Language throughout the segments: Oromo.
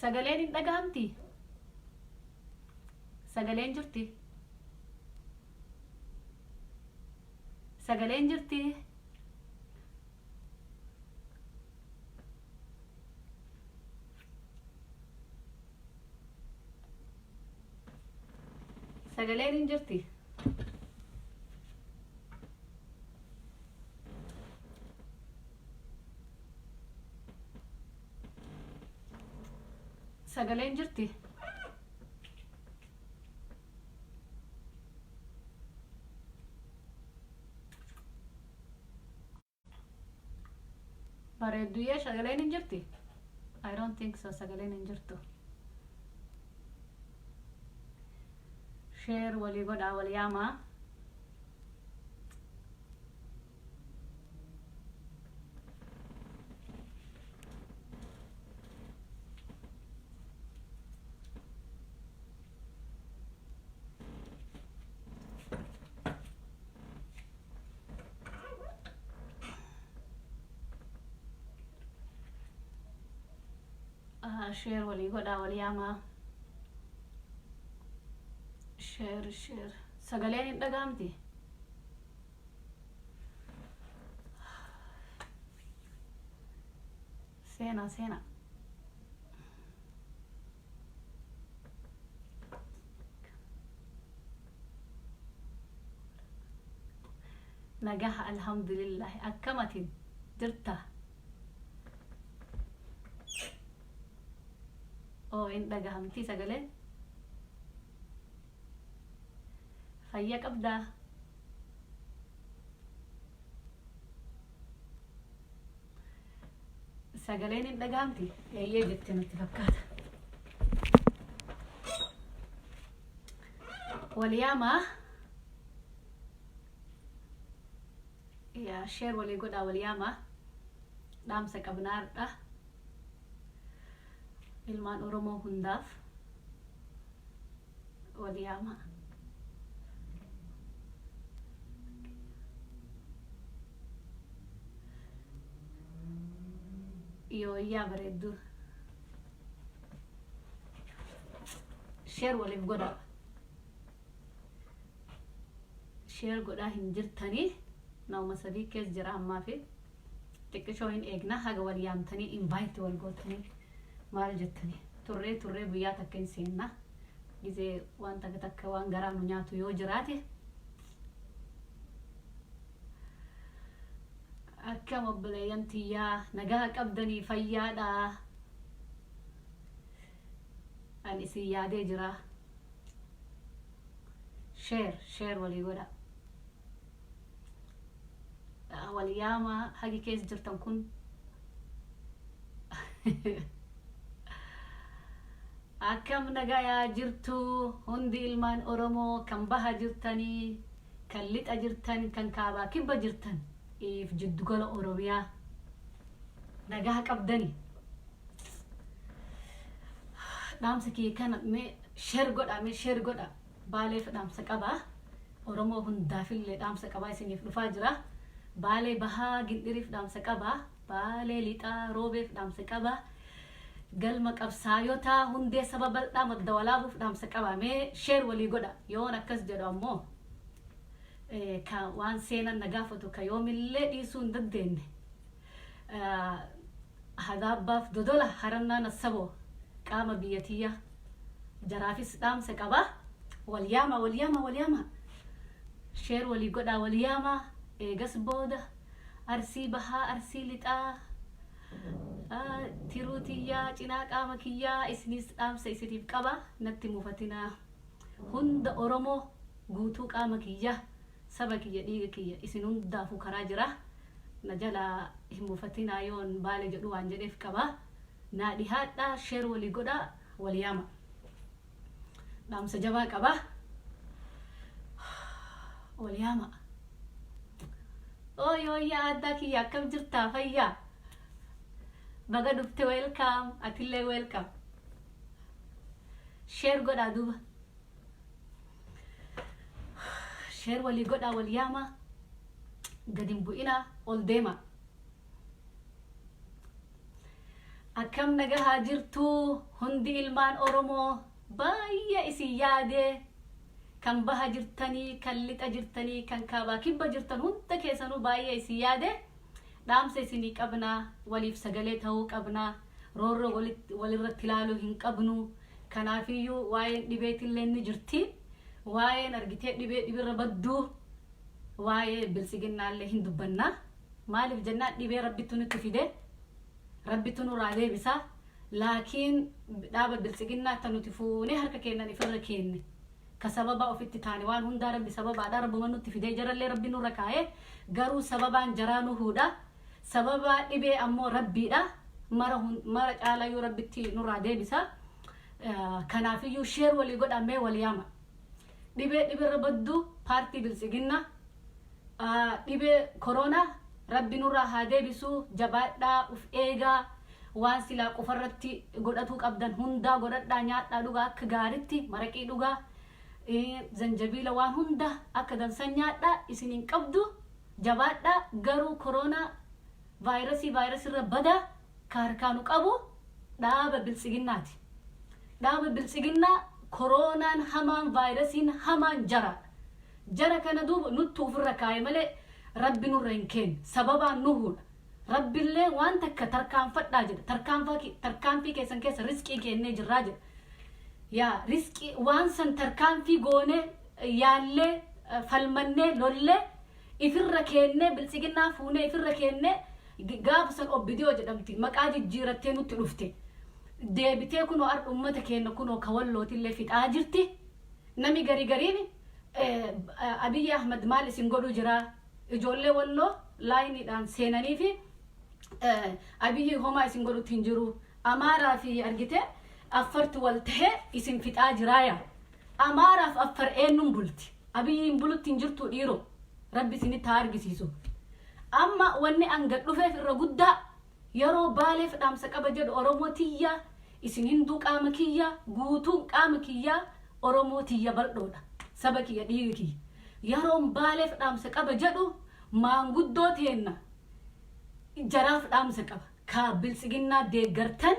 Sagaleen hin dhagahamti? Sagaleen jirti? Sagaleen jirti? Sagaleen hin jirti? Sagaleen jirti? Bareedduyyee sagaleen hin jirti? I don't think so sagaleen hin jirtu. Share walii godhaa wal yaamaa. Share walii godhaa wal yaamaa. Share share. Sagaleen hin dhagahamti? Seenaa seenaa. Nagaha alhamdulillahi akkam atin jirta? Oo hin dhagahamtii sagaleen? Fayya qabdaa? Sagaleen hin dhagahamti? Eeyyee jette natti fakkaata. Wal yaamaa. Yaa share walii godhaa wal yaamaa. Dhaamsa qabnaa har'a. Ilmaan Oromoo hundaaf wal yaamaa. Yooyyaa bareedduu. Share waliif godhaa. Share godhaa hin jirtanii nama sadii keessa jira ammaa fi xiqqishoo hin eegna haga wal yaamtanii invite wal gootanii maal jettanii turree turree guyyaa takka hin seenna gizee waan takka takka waan garaa nu nyaatu yoo jiraate akkam obboleeyyan tiyyaa nagaa qabdanii fayyaadha an isin yaadee jira share share walii godha wal yaamaa hagi keessa jirtan kun akkam nagayaa jirtu hundi ilmaan Oromoo kan baha jirtanii kan lixa jirtan kan kaabaa kibba jirtan if jiddugala Oromiyaa nagaa qabdani dhaamsa kiyya kana mee share godha mee share godha Baaleef dhaamsa qaba Oromoo hundaafillee dhaamsa qabaa isiniif dhufaa jira Baalee bahaa Gindhiriif dhaamsa qaba Baalee lixaa Roobeef dhaamsa qaba galma qabsaayotaa hundee saba bal'aa madda walaabuuf dhaamsa qaba mee share walii godha yoon akkas jedhu ammoo ka waan seenan na gaafatu ka yoomillee dhiisuu hin dandeenye hadaabbaaf dodola harannaa nassaboo qaama biyya tiyya jaraafis dhaamsa qaba wal yaama wal yaama wal yaama share walii godhaa wal yaama eegas booda Arsii bahaa Arsii lixaa tiruu tiyyaa cinaa qaama kiyyaa isinis dhaamsa isiniif qaba natti mufatinaa hunda Oromoo guutuu qaama kiyya saba kiyya dhiiga kiyya isin hundaafuu karaa jira na jalaa hin mufatinaa yoon Baale jedhu waan jedheef qaba naa dhihaadhaa share walii godhaa wal yaama dhaamsa jabaa qaba wal yaama oo yooyyaa addaa kiyya akkam jirtaa fayyaa baga dhufte welcome atillee welcome share godhaa duuba share walii godhaa wal yaamaa gad hin bu'inaa ol deemaa. Akkam nagahaa jirtuu hundi ilmaan Oromoo baay'ee isin yaadee kan baha jirtanii kan lixa jirtanii kan kaabaa kibba jirtan hunda keessanuu baay'ee isin yaade dhaamsa isinii qabnaa waliif sagalee ta'uu qabnaa roorroo walirratti ilaaluu hin qabnu kanaafiyyuu waa'een dhibeetillee ni jirti waa'een argitee dhibee dhibirra badduu waa'ee biltsiginnaallee hin dubbannaa maaliif jennaan dhibee rabbittu nutti fide rabbitu nurraa deebisa laakiin dhaaba biltsiginnaa ta nuti fuunee harka keennan ifirra keenne ka sababa ofitti taane waan hundaa rabbi sababaadha rabbuma nutti fidee jarallee rabbi nurra kaa'e garuu sababaan jaraa nuhuudha sababaa dhibee ammoo rabbiidha mara mara caalayyuu rabbitti nurraa deebisa kanaafiyyuu share walii godhaa mee wal yaama dhibee dhibirra baddu paartii biltsiginnaa dhibee koronaa rabbi nurraa haa deebisu jabaadhaa uf eegaa waan silaa qofarratti godhatuu qabdan hundaa godhadhaa nyaadhaa dhugaa akka gaaritti maraqii dhugaa zanjabiila waan hunda akka dansan nyaadhaa isin hin qabdu jabaadhaa garuu koronaa vaayirasii vaayirasirra badaa ka harkaanu qabu dhaaba biltsiginnaati. Dhaaba biltsiginnaa koronaan hamaan vaayirasiin hamaan jara. Jara kana duuba nuttu ofirra kaa'e malee rabbi nurra hin kenne sababaan nuhuudha. Rabbillee waan takka tarkaanfadhaa jedha. Tarkaanfii keessan keessa riskii kennee jirraa jedha. Yaa riskii waan san tarkaanfii goonee yaallee falmannee lollee ifirra kennee biltsiginnaa fuunee ifirra kennee gaafa san obbidiyoo jedhamti maqaa jijjiirattee nutti dhufte. Deebitee kunoo ar'a uummata keenya kunoo kawallootillee fixaa jirti. Nami garii gariin Abiyyi Ahmad maal isin godhu jira ijoollee walloo laayiniidhaan seenanii fi Abiyyi homaa isin godhutti hin jiru. Amaaraa fi argite affarti wal tahee isin fixaa jiraaya. Amaaraaf affar eenyuun bulti? Abiyyiin bulutti hin jirtu dhiiroo. Rabbi isinitti haa argisiisu. Amma wanni an gad dhufeef irra guddaa yeroo baaleef dhaamsa qaba jedhu Oromoo tiyyaa isin hinduu qaama kiyyaa guutuun qaama kiyyaa Oromoo tiyya bal'oodha. Saba kiyya dhiiga kiyya. Yeroon baaleef dhaamsa qaba jedhu maanguddoo teenna jaraaf dhaamsa qaba. Ka biltsiginnaa deeggartan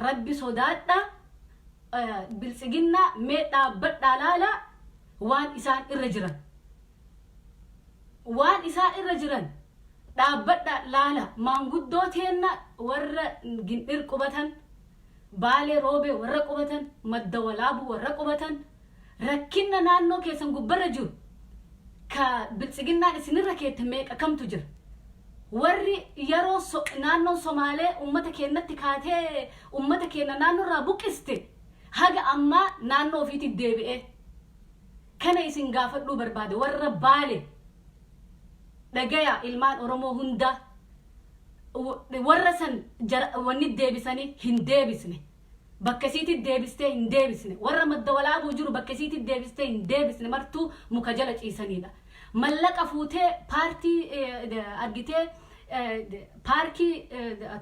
rabbi sodaadha biltsiginnaa mee dhaabbadhaa laalaa waan isaan irra jiran. Waan isaan irra jiran dhaabbadhaa laala maanguddoo teenna warra gindhir qubatan baalee roobee warra qubatan madda walaabuu warra qubatan rakkinna naannoo keessan gubbarra jiru ka biltsiginnaan isinirra keette meeqa kamtu jira. Warri yeroo naannoon Somaalee uummata keenyatti kaatee uummata keenya naannoorraa buqqiste haga ammaa naannoo ofiitti deebi'ee kana isin gaafadhuu barbaade warra baale dhagaya ilmaan Oromoo hundaa warra san wanni deebisanii hin deebisne. Bakka isiitti deebistee hin deebisne. Warra madda walaabuu jiru bakka isiitti deebistee hin deebisne martuu muka jala ciisanidha. Mallaqa fuutee paartii argitee paarkii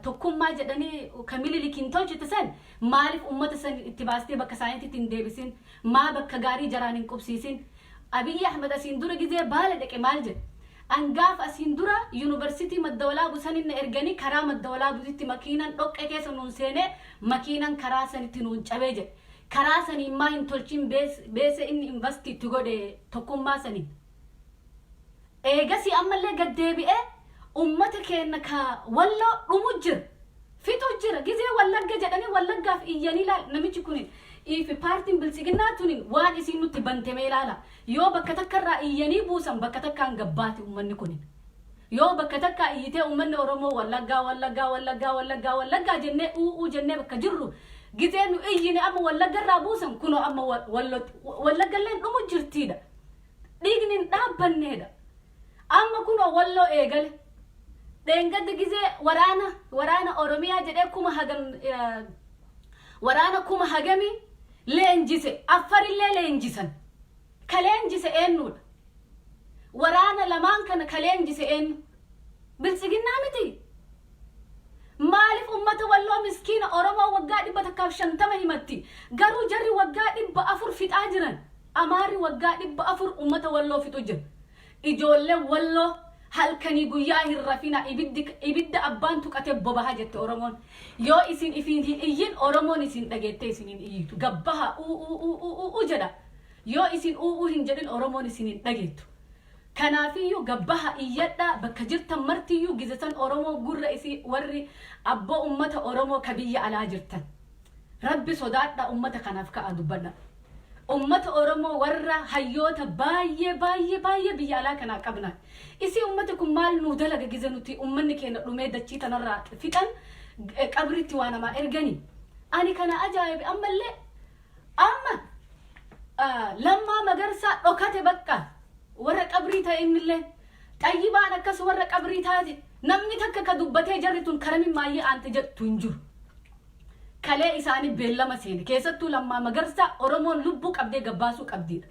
tokkummaa jedhanii kan mililikiin tolchite san maaliif uummata san itti baastee bakka isaaniitti hin deebisin maa bakka gaarii jaraan hin qubsiisin Abiyyi Ahmed asiin dura gizee baale dhaqe maal jedhe an gaafa asiin dura yuunivarsiitii madda walaabuu sanin na erganii karaa madda walaabuutitti makiinan dhoqqee keessa nuun seenee makiinan karaa sanitti nuun cabee jedhe karaa saniin maa hin tolchin beese inni invest itti godhe tokkummaa saniin. Eegasii ammallee gad deebi'ee ummata keenya ka walloo dhumu jira. Fixu jira. Gizee wallagga jedhanii wallaggaaf iyyanii ilaal namichi kun fi paartiin biltsiginnaa tuni waan isiin nutti bantemee ilaala. Yoo bakka takka irraa iyyanii buusan bakka takkaan gabbaati ummanni kun. Yoo bakka takkaa iyyitee ummanni Oromoo wallaggaa wallaggaa wallaggaa wallaggaa wallaggaa jennee u'uu jennee bakka jirru gizee nu iyyine amma wallagga irraa buusan kunoo amma wallotti wallaggalleen dhumu jirtiidha. Dhiigni hin dhaabbanneedha. Amma kunoo walloo eegale. Dheengadda gizee waraana waraana Oromiyaa jedhee kuma hagam waraana kuma hagamii leenjise affarillee leenjisan. Ka leenjise eenyudha? Waraana lamaan kana ka leenjise eenyu? Biltsiginnaa miti. Maaliif ummata walloo miskiina Oromoo waggaa 150 himatti? Garuu jarri waggaa 400 fixaa jiran. Amaarri waggaa 400 ummata walloo fixu jira. Ijoolleen walloo Halkanii guyyaa hin rafina. Ibiddi ibidda abbaan tuqate bobaha jette Oromoon. Yoo isin ifiin hin iyyin, Oromoon isin dhageettee isin hin iyyitu. Gabbaha, uu uu uu uu uu uu jedha. Yoo isin uu uu hin jedhin, Oromoon isin hin dhageettu. Kanaafiyyuu gabbaha, iyyadhaa bakka jirtan martiyyuu. Gizesan Oromoo gurra isii. Warri abboo ummata Oromoo ka biyya alaa jirtan, Rabbi sodaadhaa, ummata kanaaf ka'aa dubbadha. Ummata Oromoo warra hayyoota baay'ee baay'ee baay'ee biyya alaa kanaa qabna. Isii ummati kun maal nuu dalaga gize nuti ummanni keenya dhumee dachii tanarraa fixan, qabritti waa namaa erganii? Ani kana ajaa'ibe. Ammallee amma Lammaa Magarsaa dhokate, bakka warra qabrii ta'e. Innillee Xayyibaan akkas warra qabrii taate. Namni takka ka dubbatee jarri tun karamin maayyee aante jettu hin jiru. Kalee isaanii beellama seene. Keessattuu Lammaa Magarsaa Oromoon lubbuu qabdee gabbaasuu qabdiidha.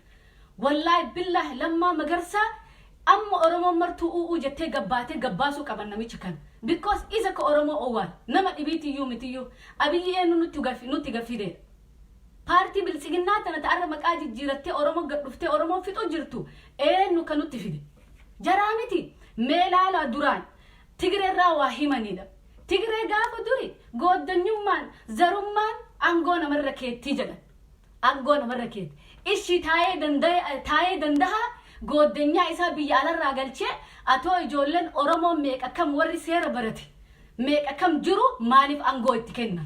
Wallaahi billaahi, Lammaa Magarsaa amma Oromoon martuu u'uu jettee gabbaatee gabbaasuu qaban namicha kana. Because isa ka Oromoo owwaal nama dhibiitiyyuu mitiyyuu. Abiyyi eenyu nutti gafideedha? Paartii Biltsiginnaa tana ta'arra maqaa jijjiirattee Oromoo gad dhuftee Oromoo fixu jirtu eenyu ka nutti fide? Jaraa miti. Mee laalaa, duraan Tigireerraa waa himanidha. Tigiree gaafa duri gooddanyummaan, zarummaan aangoo namarra keettii jedhan. Aangoo namarra keetti. Ishii taa'ee danda'e, taa'ee danda'a gooddanyaa isaa biyya alarraa galchee atoo ijoolleen Oromoo meeqa kam, warri seera barate meeqa kam jiru, maaliif aangoo itti kenna?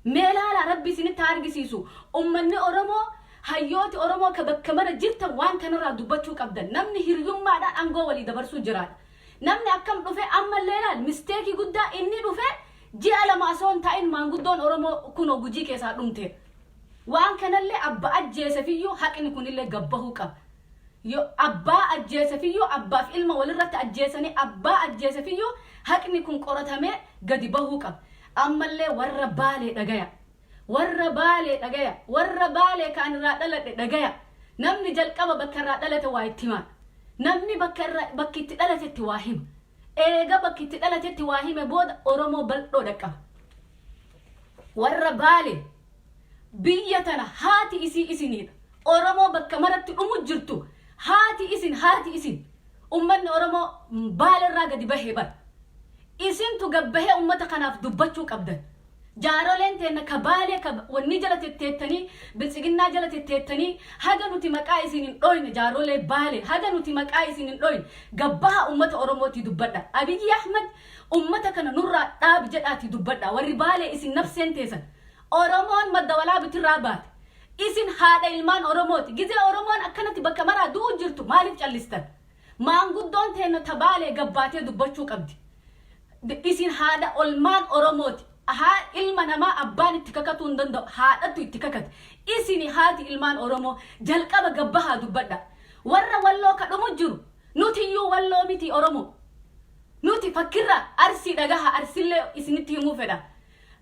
Mee laalaa, Rabbi isinitti haa argisiisu. Ummanni Oromoo, hayyooti Oromoo ka bakka mara jirtan, waan kanarraa dubbachuu qabdan. Namni hiriyummaadhaan aangoo walii dabarsuu jiraadha. Namni akkam dhufe? Ammallee laal, mistake guddaa inni dhufe, ji'a 2 osoo hin taa'in maanguddoon Oromoo kunoo Gujii keessaa dhumteedha. Waan kanallee abba ajjeesefiyyuu haqni kunillee gabbahuu qaba. Yo abbaa ajjeesefiyyuu, abbaaf ilma walirratti ajjeesanii, abbaa ajjeesefiyyuu haqni kun qoratamee gadi bahuu qaba. Ammallee warra Baalee dhagaya. Warra Baalee dhagaya. Warra Baalee kaan irraa dhaladhe dhagaya. Namni jalqaba bakka irraa dhalate waa itti himaa. Namni bakka irra bakki itti dhalatetti waa hima. Eega bakki itti dhalatetti waa hime booda Oromoo bal'oo dhaqqaba. Warra Baalee, biyya tana haati isii isiniidha. Oromoo bakka maratti dhumu jirtu haati isin, haati isin. Ummanni Oromoo Baaleerraa gadi bahee bara. Isintu gabbahee ummata kanaaf dubbachuu qabdan. Jaaroleen teenna ka Baalee ka wanni jala tetteettanii, Biltsiginnaa jala tetteettanii, haga nuti maqaa isin hin dhoyne, jaarolee Baalee, haga nuti maqaa isin hin dhoyne, gabbaha ummata Oromootii dubbadha. Abiyyi Ahmad ummata kana nurraa dhaabi jedhaatii dubbadha. Warri Baalee isin nafseen teessan. Oromoon Madda Walaabitirraa baate. Isin haadha ilmaan Oromooti. Gizee Oromoon akkanatti bakka maraa du'u jirtu maaliif callistan? Maanguddoon teenna ta Baalee gabbaatee dubbachuu qabdi. Isin haadha olmaan Oromooti. Haa ilma namaa abbaan itti kakatuu hin danda'u. Haadhattu itti kakate. Isini haati ilmaan Oromoo jalqaba gabbahaa dubbadha. Warra Walloo ka dhumu jiru, nutiyyuu Walloo miti Oromoo. Nuti fakkirra Arsii dhagaha, Arsillee isinitti himuu fedha.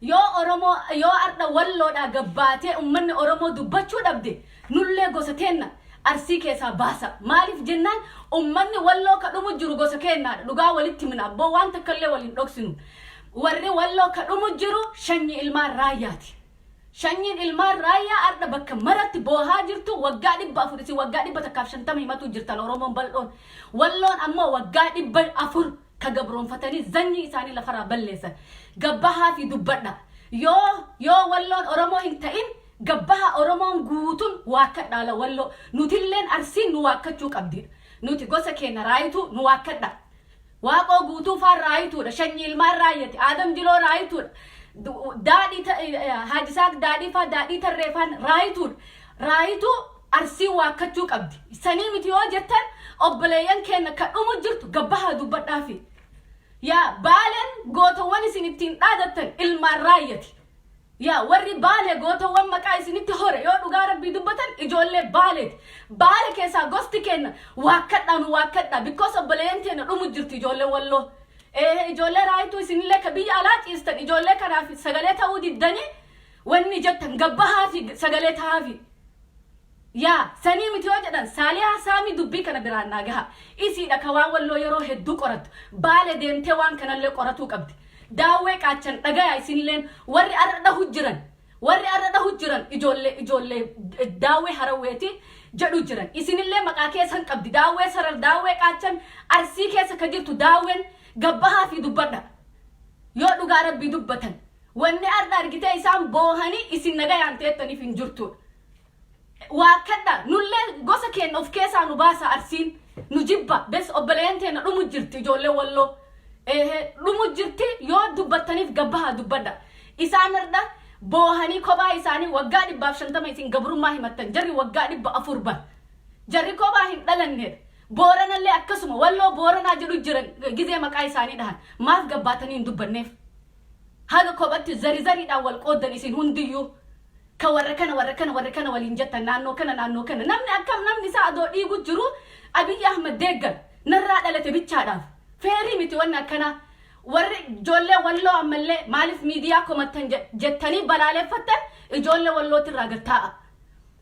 Yoo Oromoo yoo ardha Walloodhaa gabbaatee ummanni Oromoo dubbachuu dhabde, nullee gosa teenna Arsii keessaa baasa. Maaliif jennaan, ummanni Walloo ka dhumu jiru gosa keennaadha. Dhugaa walitti himna abboo, waan takkallee waliin dhoksinu. Warri Walloo ka dhumu jiru sanyii ilmaan Raayyaati. Sanyiin ilmaan Raayyaa ardha bakka maratti boohaa jirtu waggaa 400, isin waggaa 150 himatu jirtan Oromoon bal'oon. Walloon ammoo waggaa 400 ka gabroonfatanii zanyii isaanii lafarraa balleessan. Gabbahaa fi dubbadha. Yoo Walloon Oromoo hin ta'in, gabbaha, Oromoon guutuun waakkadhaala Walloo. Nutilleen Arsiin nu waakkachuu qabdidha. Nuti gosa keenya Raayituu nu waakkadha. Waaqoo Guutuu faan Raayituudha. Sanyii ilmaan Raayyati. Aadam Jiloo Raayituudha. Daadhii Haajisaaq Daadhii faa, Daadhii Tarree faan Raayituudha. Raayituu Arsii waakkachuu qabdi. Sanii miti yoo jettan, obboleeyyan keenya ka dhumu jirtu gabbahaa dubbadhaafi. Yaa Baaleen, gootowwan isin ittiin dhaadattan ilmaan Raayyati. Yaa warri Baalee, gootowwan maqaa isinitti hore yoo dhugaa Rabbii dubbatan ijoollee Baaleeti. Baale keessaa gosti keenya waakkadhaa, nu waakkadhaa. Because obboleeyyan teenya dhumu jirti ijoollee Walloo. Ijoollee Raayituu, isinillee ka biyya alaa ciistan ijoollee kanaaf sagalee ta'uu diddanii wanni jettan, gabbahaa fi sagalee ta'aafi. Yaa sanii miti yoo jedhan, Saaliyaa Saamii dubbii kana biraan naa gaha. Isiidha ka waan Walloo yeroo hedduu qorattu. Baale deemtee waan kanallee qoratuu qabdi. Daawwee Qaachan dhagaya, isinilleen warri arra dhahu jiran. Warri arra dhahu jiran ijoollee Daawwee Harawweeti jedhu jiran. Isinillee maqaa keessan qabdi. Daawwee Sarar, Daawwee Qaachan, Arsii keessa ka jirtu Daawween gabbahaa fi dubbadha. Yoo dhugaa Rabbii dubbatan, wanni arra argitee isaan boohanii isin nagayaan teettaniif hin jirtudha. Waakkadha, nullee gosa keenya of keessaa nu baasa. Arsiin nu jibba. Bes obboleeyyan teenya dhumu jirti, ijoollee Walloo dhumu jirti. Yoo dubbattaniif gabbahaa dubbadha. Isaan har'a boohanii kophaa isaanii waggaa 150 isin gabrummaa himattan. Jarri waggaa 400 bar jarri kophaa hin dhalannedha. Booranallee akkasuma Walloo Booranaa jedhu jiran. Gizee maqaa isaanii dhahan maaf gabbaatanii hin dubbanneef? Haga kophatti zari zariidhaan wal qooddan isin hundiyyuu, ka warra kana, warra kana, warra kana waliin jettan, naannoo kana, naannoo kana. Namni akkam namni isaa adoo dhiigu jiru Abiyyi Ahmad deeggar narraa dhalate bichaadhaaf feerii miti wanni akkanaa. Warri ijoollee Walloo ammallee maaliif miidiyaa komattan jettanii balaaleffattan, ijoollee Wallootirraa gad taa'a.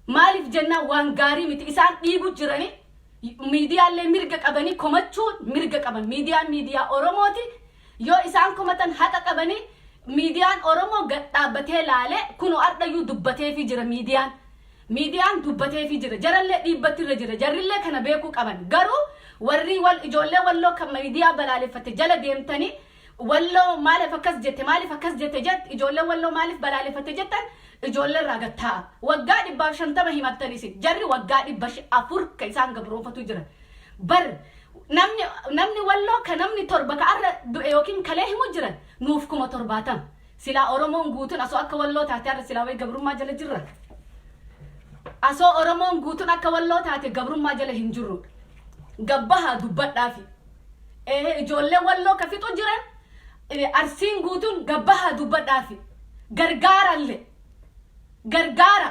Maaliif jennaan, waan gaarii miti. Isaan dhiigu jiranii miidiyaallee mirga qabanii komachuu mirga qaban. Miidiyaan miidiyaa Oromooti. Yoo isaan komatan haqa qabanii. Miidiyaan Oromoo gad dhaabbatee laalee kunoo ardhayyuu dubbateefii jira. Miidiyaan dubbateefii jira. Jarallee dhiibbatti irra jira. Jarrillee kana beekuu qaban. Garuu warri wal ijoollee Walloo kan miidiyaa balaaleffatte jala deemtanii Walloo maaliif akkas jette, maaliif akkas jette jett, ijoollee Walloo maaliif balaaleffatte jettan, ijoollee irraa gad taa'a. Waggaa 150 himattan isin. Jarri waggaa 400 ka isaan gabroonfatu jiran bar. Namni Walloo ka namni torba ka arra du'e yookiin kalee himu jiran nuuf 70,000. Silaa Oromoon guutuun asoo akka Walloo taate, har'a silaa wayi gabrummaa jala jirra? Asoo Oromoon guutuun akka Walloo taate, gabrummaa jala hin jirrudha. Gabbahaa dubbadhaafi. Ijoollee Walloo ka fixu jiran, Arsiin guutuun gabbahaa dubbadhaafi. Gargaarallee gargaara.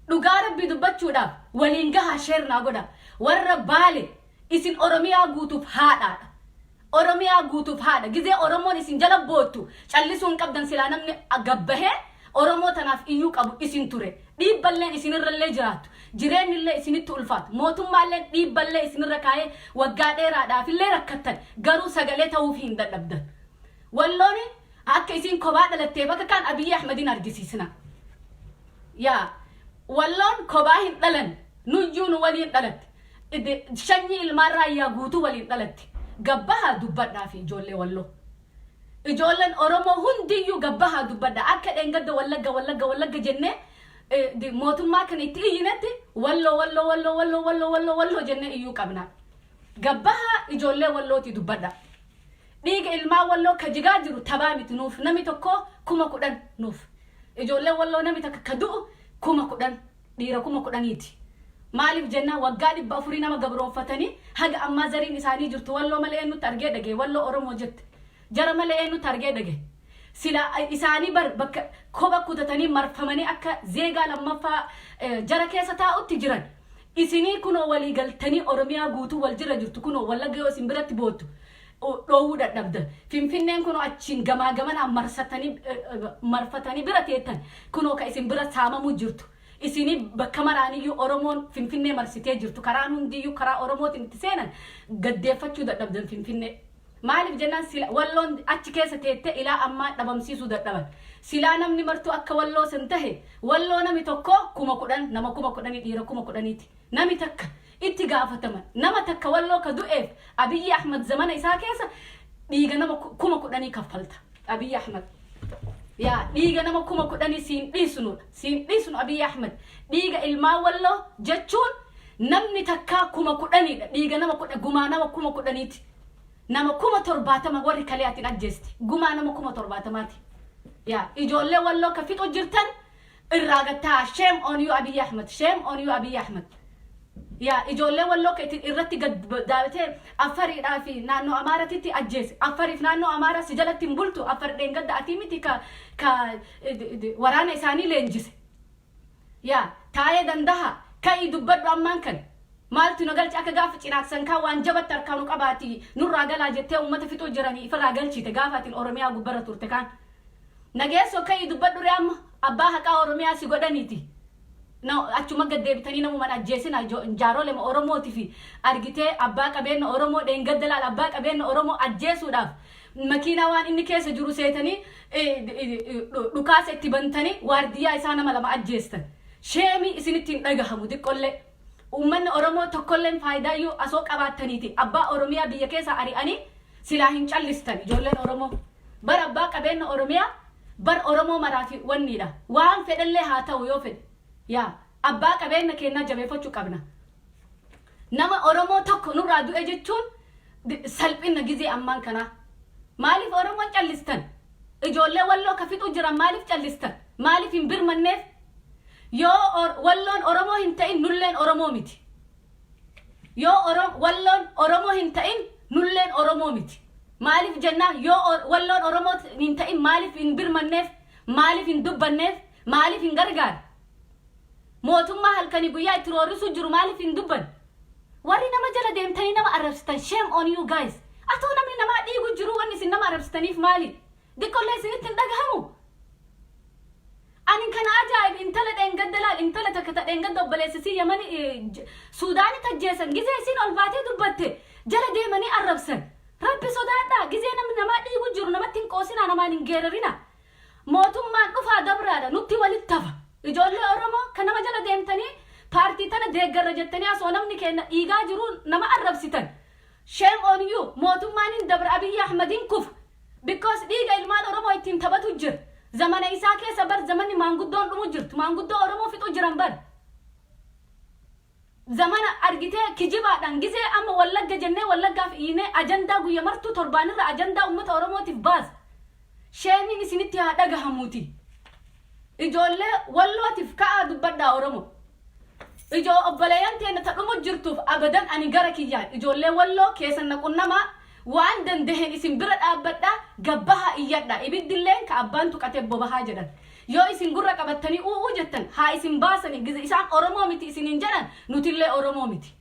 Dhugaa Rabbii dubbachuudhaaf, waliin gahaa, share naa godha. Warra Baale, isin Oromiyaa guutuuf haadhaadha. Oromiyaa guutuuf haadha. Gizee Oromoon isin jala boottu callisuu hin qabdan. Silaa namni gabbahee Oromoo tanaaf iyyuu qabu isin ture. Dhiibballeen isinirrallee jiraattu, jireenyillee isinitti ulfaatu, mootummaalleen dhiibballee isinirra kaa'ee waggaa dheeraadhaafillee rakkattan, garuu sagalee ta'uuf hin dadhabdan. Wallooni akka isin kophaa dhalatteef akka kaan Abiyyi Ahmedin argisiisna. Yaa Walloon kophaa hin dhalan. Nuyyuu nu waliin dhalatte. Shanyii ilmaan Raayyaa guutuu waliin dhalatte. Gabbahaa dubbadhaa fi ijoollee Walloo. Ijoolleen Oromoo hundiyyuu gabbahaa dubbadha. Akka dheengadda Wallagga, Wallagga, Wallagga jennee mootummaa kana itti iyyinetti, Walloo, Walloo, Walloo, Walloo, Walloo, Walloo, Walloo jennee iyyuu qabna. Gabbahaa ijoollee Wallooti dubbadha. Dhiiga ilmaan Walloo ka jigaa jiru tabaa miti nuuf. Nami tokko 10,000 nuuf. Ijoolleen Walloo nami takka ka du'u 10,000, dhiira 10,000ti. Maaliif jennaan, waggaa 400 nama gabroonfatanii haga ammaa zariin isaanii jirtu. Walloo malee eenyutti argee dhage? Walloo Oromoo jette. Jara malee eenyutti argee dhage? Sila isaanii bar bakka kopha kutatanii marfamanii akka zeegaa lammaffaa jara keessa taa'utti jiran. Isinii kunoo walii galtanii Oromiyaa guutuu wal jira jirtu. Kunoo Wallagga yoo isin biratti boottu dhoowwuu dadhabdan. Finfinneen kunoo achiin gamaa gamanaan marsatanii marfatanii bira teettan. Kunoo ka isin bira saamamuu jirtu. Isinii bakka maraaniyyuu Oromoon Finfinnee marsitee jirtu. Karaan hundiyyuu karaa Oromootiin itti seenan gaddeeffachuu dadhabdan Finfinnee. Maaliif jennaan, sila Walloon achi keessa teettee ilaa ammaa dhabamsiisuu dadhaban. Silaa namni martuu akka Walloo san tahe, Walloo nami tokko 10,000, nama 10,000, dhiira 10,000ti. Nami takka itti gaafataman. Nama takka Walloo ka du'eef Abiyyi Ahmad zamana isaa keessa dhiiga nama 10,000 kaffalta. Abiyyi Ahmad. Yaa dhiiga nama 10,000 siin dhiisnudha. Siin dhiisnu, Abiyyi Ahmad. Dhiiga ilmaan Walloo jechuun namni takkaa 10,000dha. Dhiiga nama kudha gumaa nama 10,000ti. Nama 70,000 warri kalee atiin ajjeeste. Gumaa nama 70,000ti. Yaa ijoollee Walloo ka fixu jirtan irraa gattaa. Shame on you, Abiyyi Ahmad. Shame on you, Abiyyi Ahmad. Yaa ijoollee Walloo ka itti irratti gad daawwitee Affariidhaa fi naannoo Amaaratitti ajjeese. Affariif naannoo Amaaraa si jalatti hin bultu. Affar dheengadda atii miti ka waraana isaanii leenjise. Yaa taa'ee dandaha ka'ii dubbadhu ammaan kan. Maaltu na galche? Akka gaafa Cinaaksan kaan waan jabatti harkaa nu qabaati nurraa galaa jettee uummata fixuu jiranii ifirraa galchite gaafa atiin Oromiyaa gubbarra turte kaan. Nageessoo, ka'ii dubbadhu ree amma abbaa haqaa Oromiyaa si godhaniiti. Achuma gad deebitanii namumaan ajjeesina. Jaarolema Oromootii fi argitee abbaa qabeenya Oromoo dheengadda laal, abbaa qabeenya Oromoo ajjeesuudhaaf makiinaa waan inni keessa jiru seetanii dhukaasa itti bantanii waardiyyaa isaa nama lama ajjeestan. Shame isinitti hin dhagahamu xiqqollee. Uummanni Oromoo tokkolleen faayidaayyuu asoo qabaattaniiti abbaa Oromiyaa biyya keessa ari'anii silaa hin callistan. Ijoolleen Oromoo bara abbaa qabeenya Oromiyaa bar Oromoo maraafi wanniidha. Waan fedhallee haa ta'u, yoo fedhe yaa abbaa qabeenya keenyaa jabeeffachuu qabna. Nama Oromoo tokko nurraa du'e jechuun salphina gizee ammaan kanaa. Maaliif Oromoon callistan? Ijoollee Walloo ka fixuu jiran maaliif callistan? Maaliif hin birmanneef? Yoo Walloon Oromoo hin ta'in, nulleen Oromoo miti. Yoo Walloon Oromoo hin ta'in, nulleen Oromoo miti. Maaliif jennaan, yoo Walloon Oromoo hin ta'in, maaliif hin birmanneef? Maaliif hin dubbanneef? Maaliif hin gargaar? Mootummaa halkanii guyyaa itti roorrisuu jiru maaliif hin dubban? Warri nama jala deemtanii nama arrabsitan, shame on you guys. Atoo namni namaa dhiigu jiru, wanni isin nama arrabsitaniif maali? Diqqollee isinitti hin dhagahamu? Ani kana ajaa'ib, intala dheengadda laal, intala takka ta dheengadda obboleessisii Yamani Suudaanitti ajjeesan, gizee isiin ol baatee dubbatte jala deemanii arrabsan. Rabbi sodaadhaa. Gizee namni namaa dhiigu jiru namatti hin qoosinaa, namaan hin geerarina. Mootummaan dhufaa dabraadha, nutti walitti hafa. Ijoollee Oromoo kan nama jala deemtanii paartii tana deeggarra jettanii asoo namni keenya dhiigaa jiru nama arrabsitan, shame on you. Mootummaan hin dabra, Abiyyi Ahmadiin kufa, because dhiiga ilmaan Oromoo ittiin taphatu jira. Zamana isaa keessa bar zamanni maanguddoon dhumu jirtu, maanguddoo Oromoo fixu jiran bar. Zamana argitee kijibaadhaan gizee amma Wallagga jennee Wallaggaaf iyyinee ajandaa guyya martuu torbaanirra ajandaa uummata Oromootiif baasa. Shameiin isinitti haa dhagahamuuti. Ijoollee Wallootiif ka'aa dubbadhaa Oromoo. Ijoo obboleeyyan teenya ta dhumu jirtuuf abadan ani gara kiyyaan ijoollee Walloo keessan na qunnamaa, waan dandaheen isin bira dhaabbadhaa, gabbahaa iyyadhaa. Ibiddilleen ka abbaan tuqate bobahaa jedhan. Yoo isin gurra qabattanii u'uu jettan, haa isin baasani. Gize isaan Oromoo miti isiniin jedhan, nutillee Oromoo miti.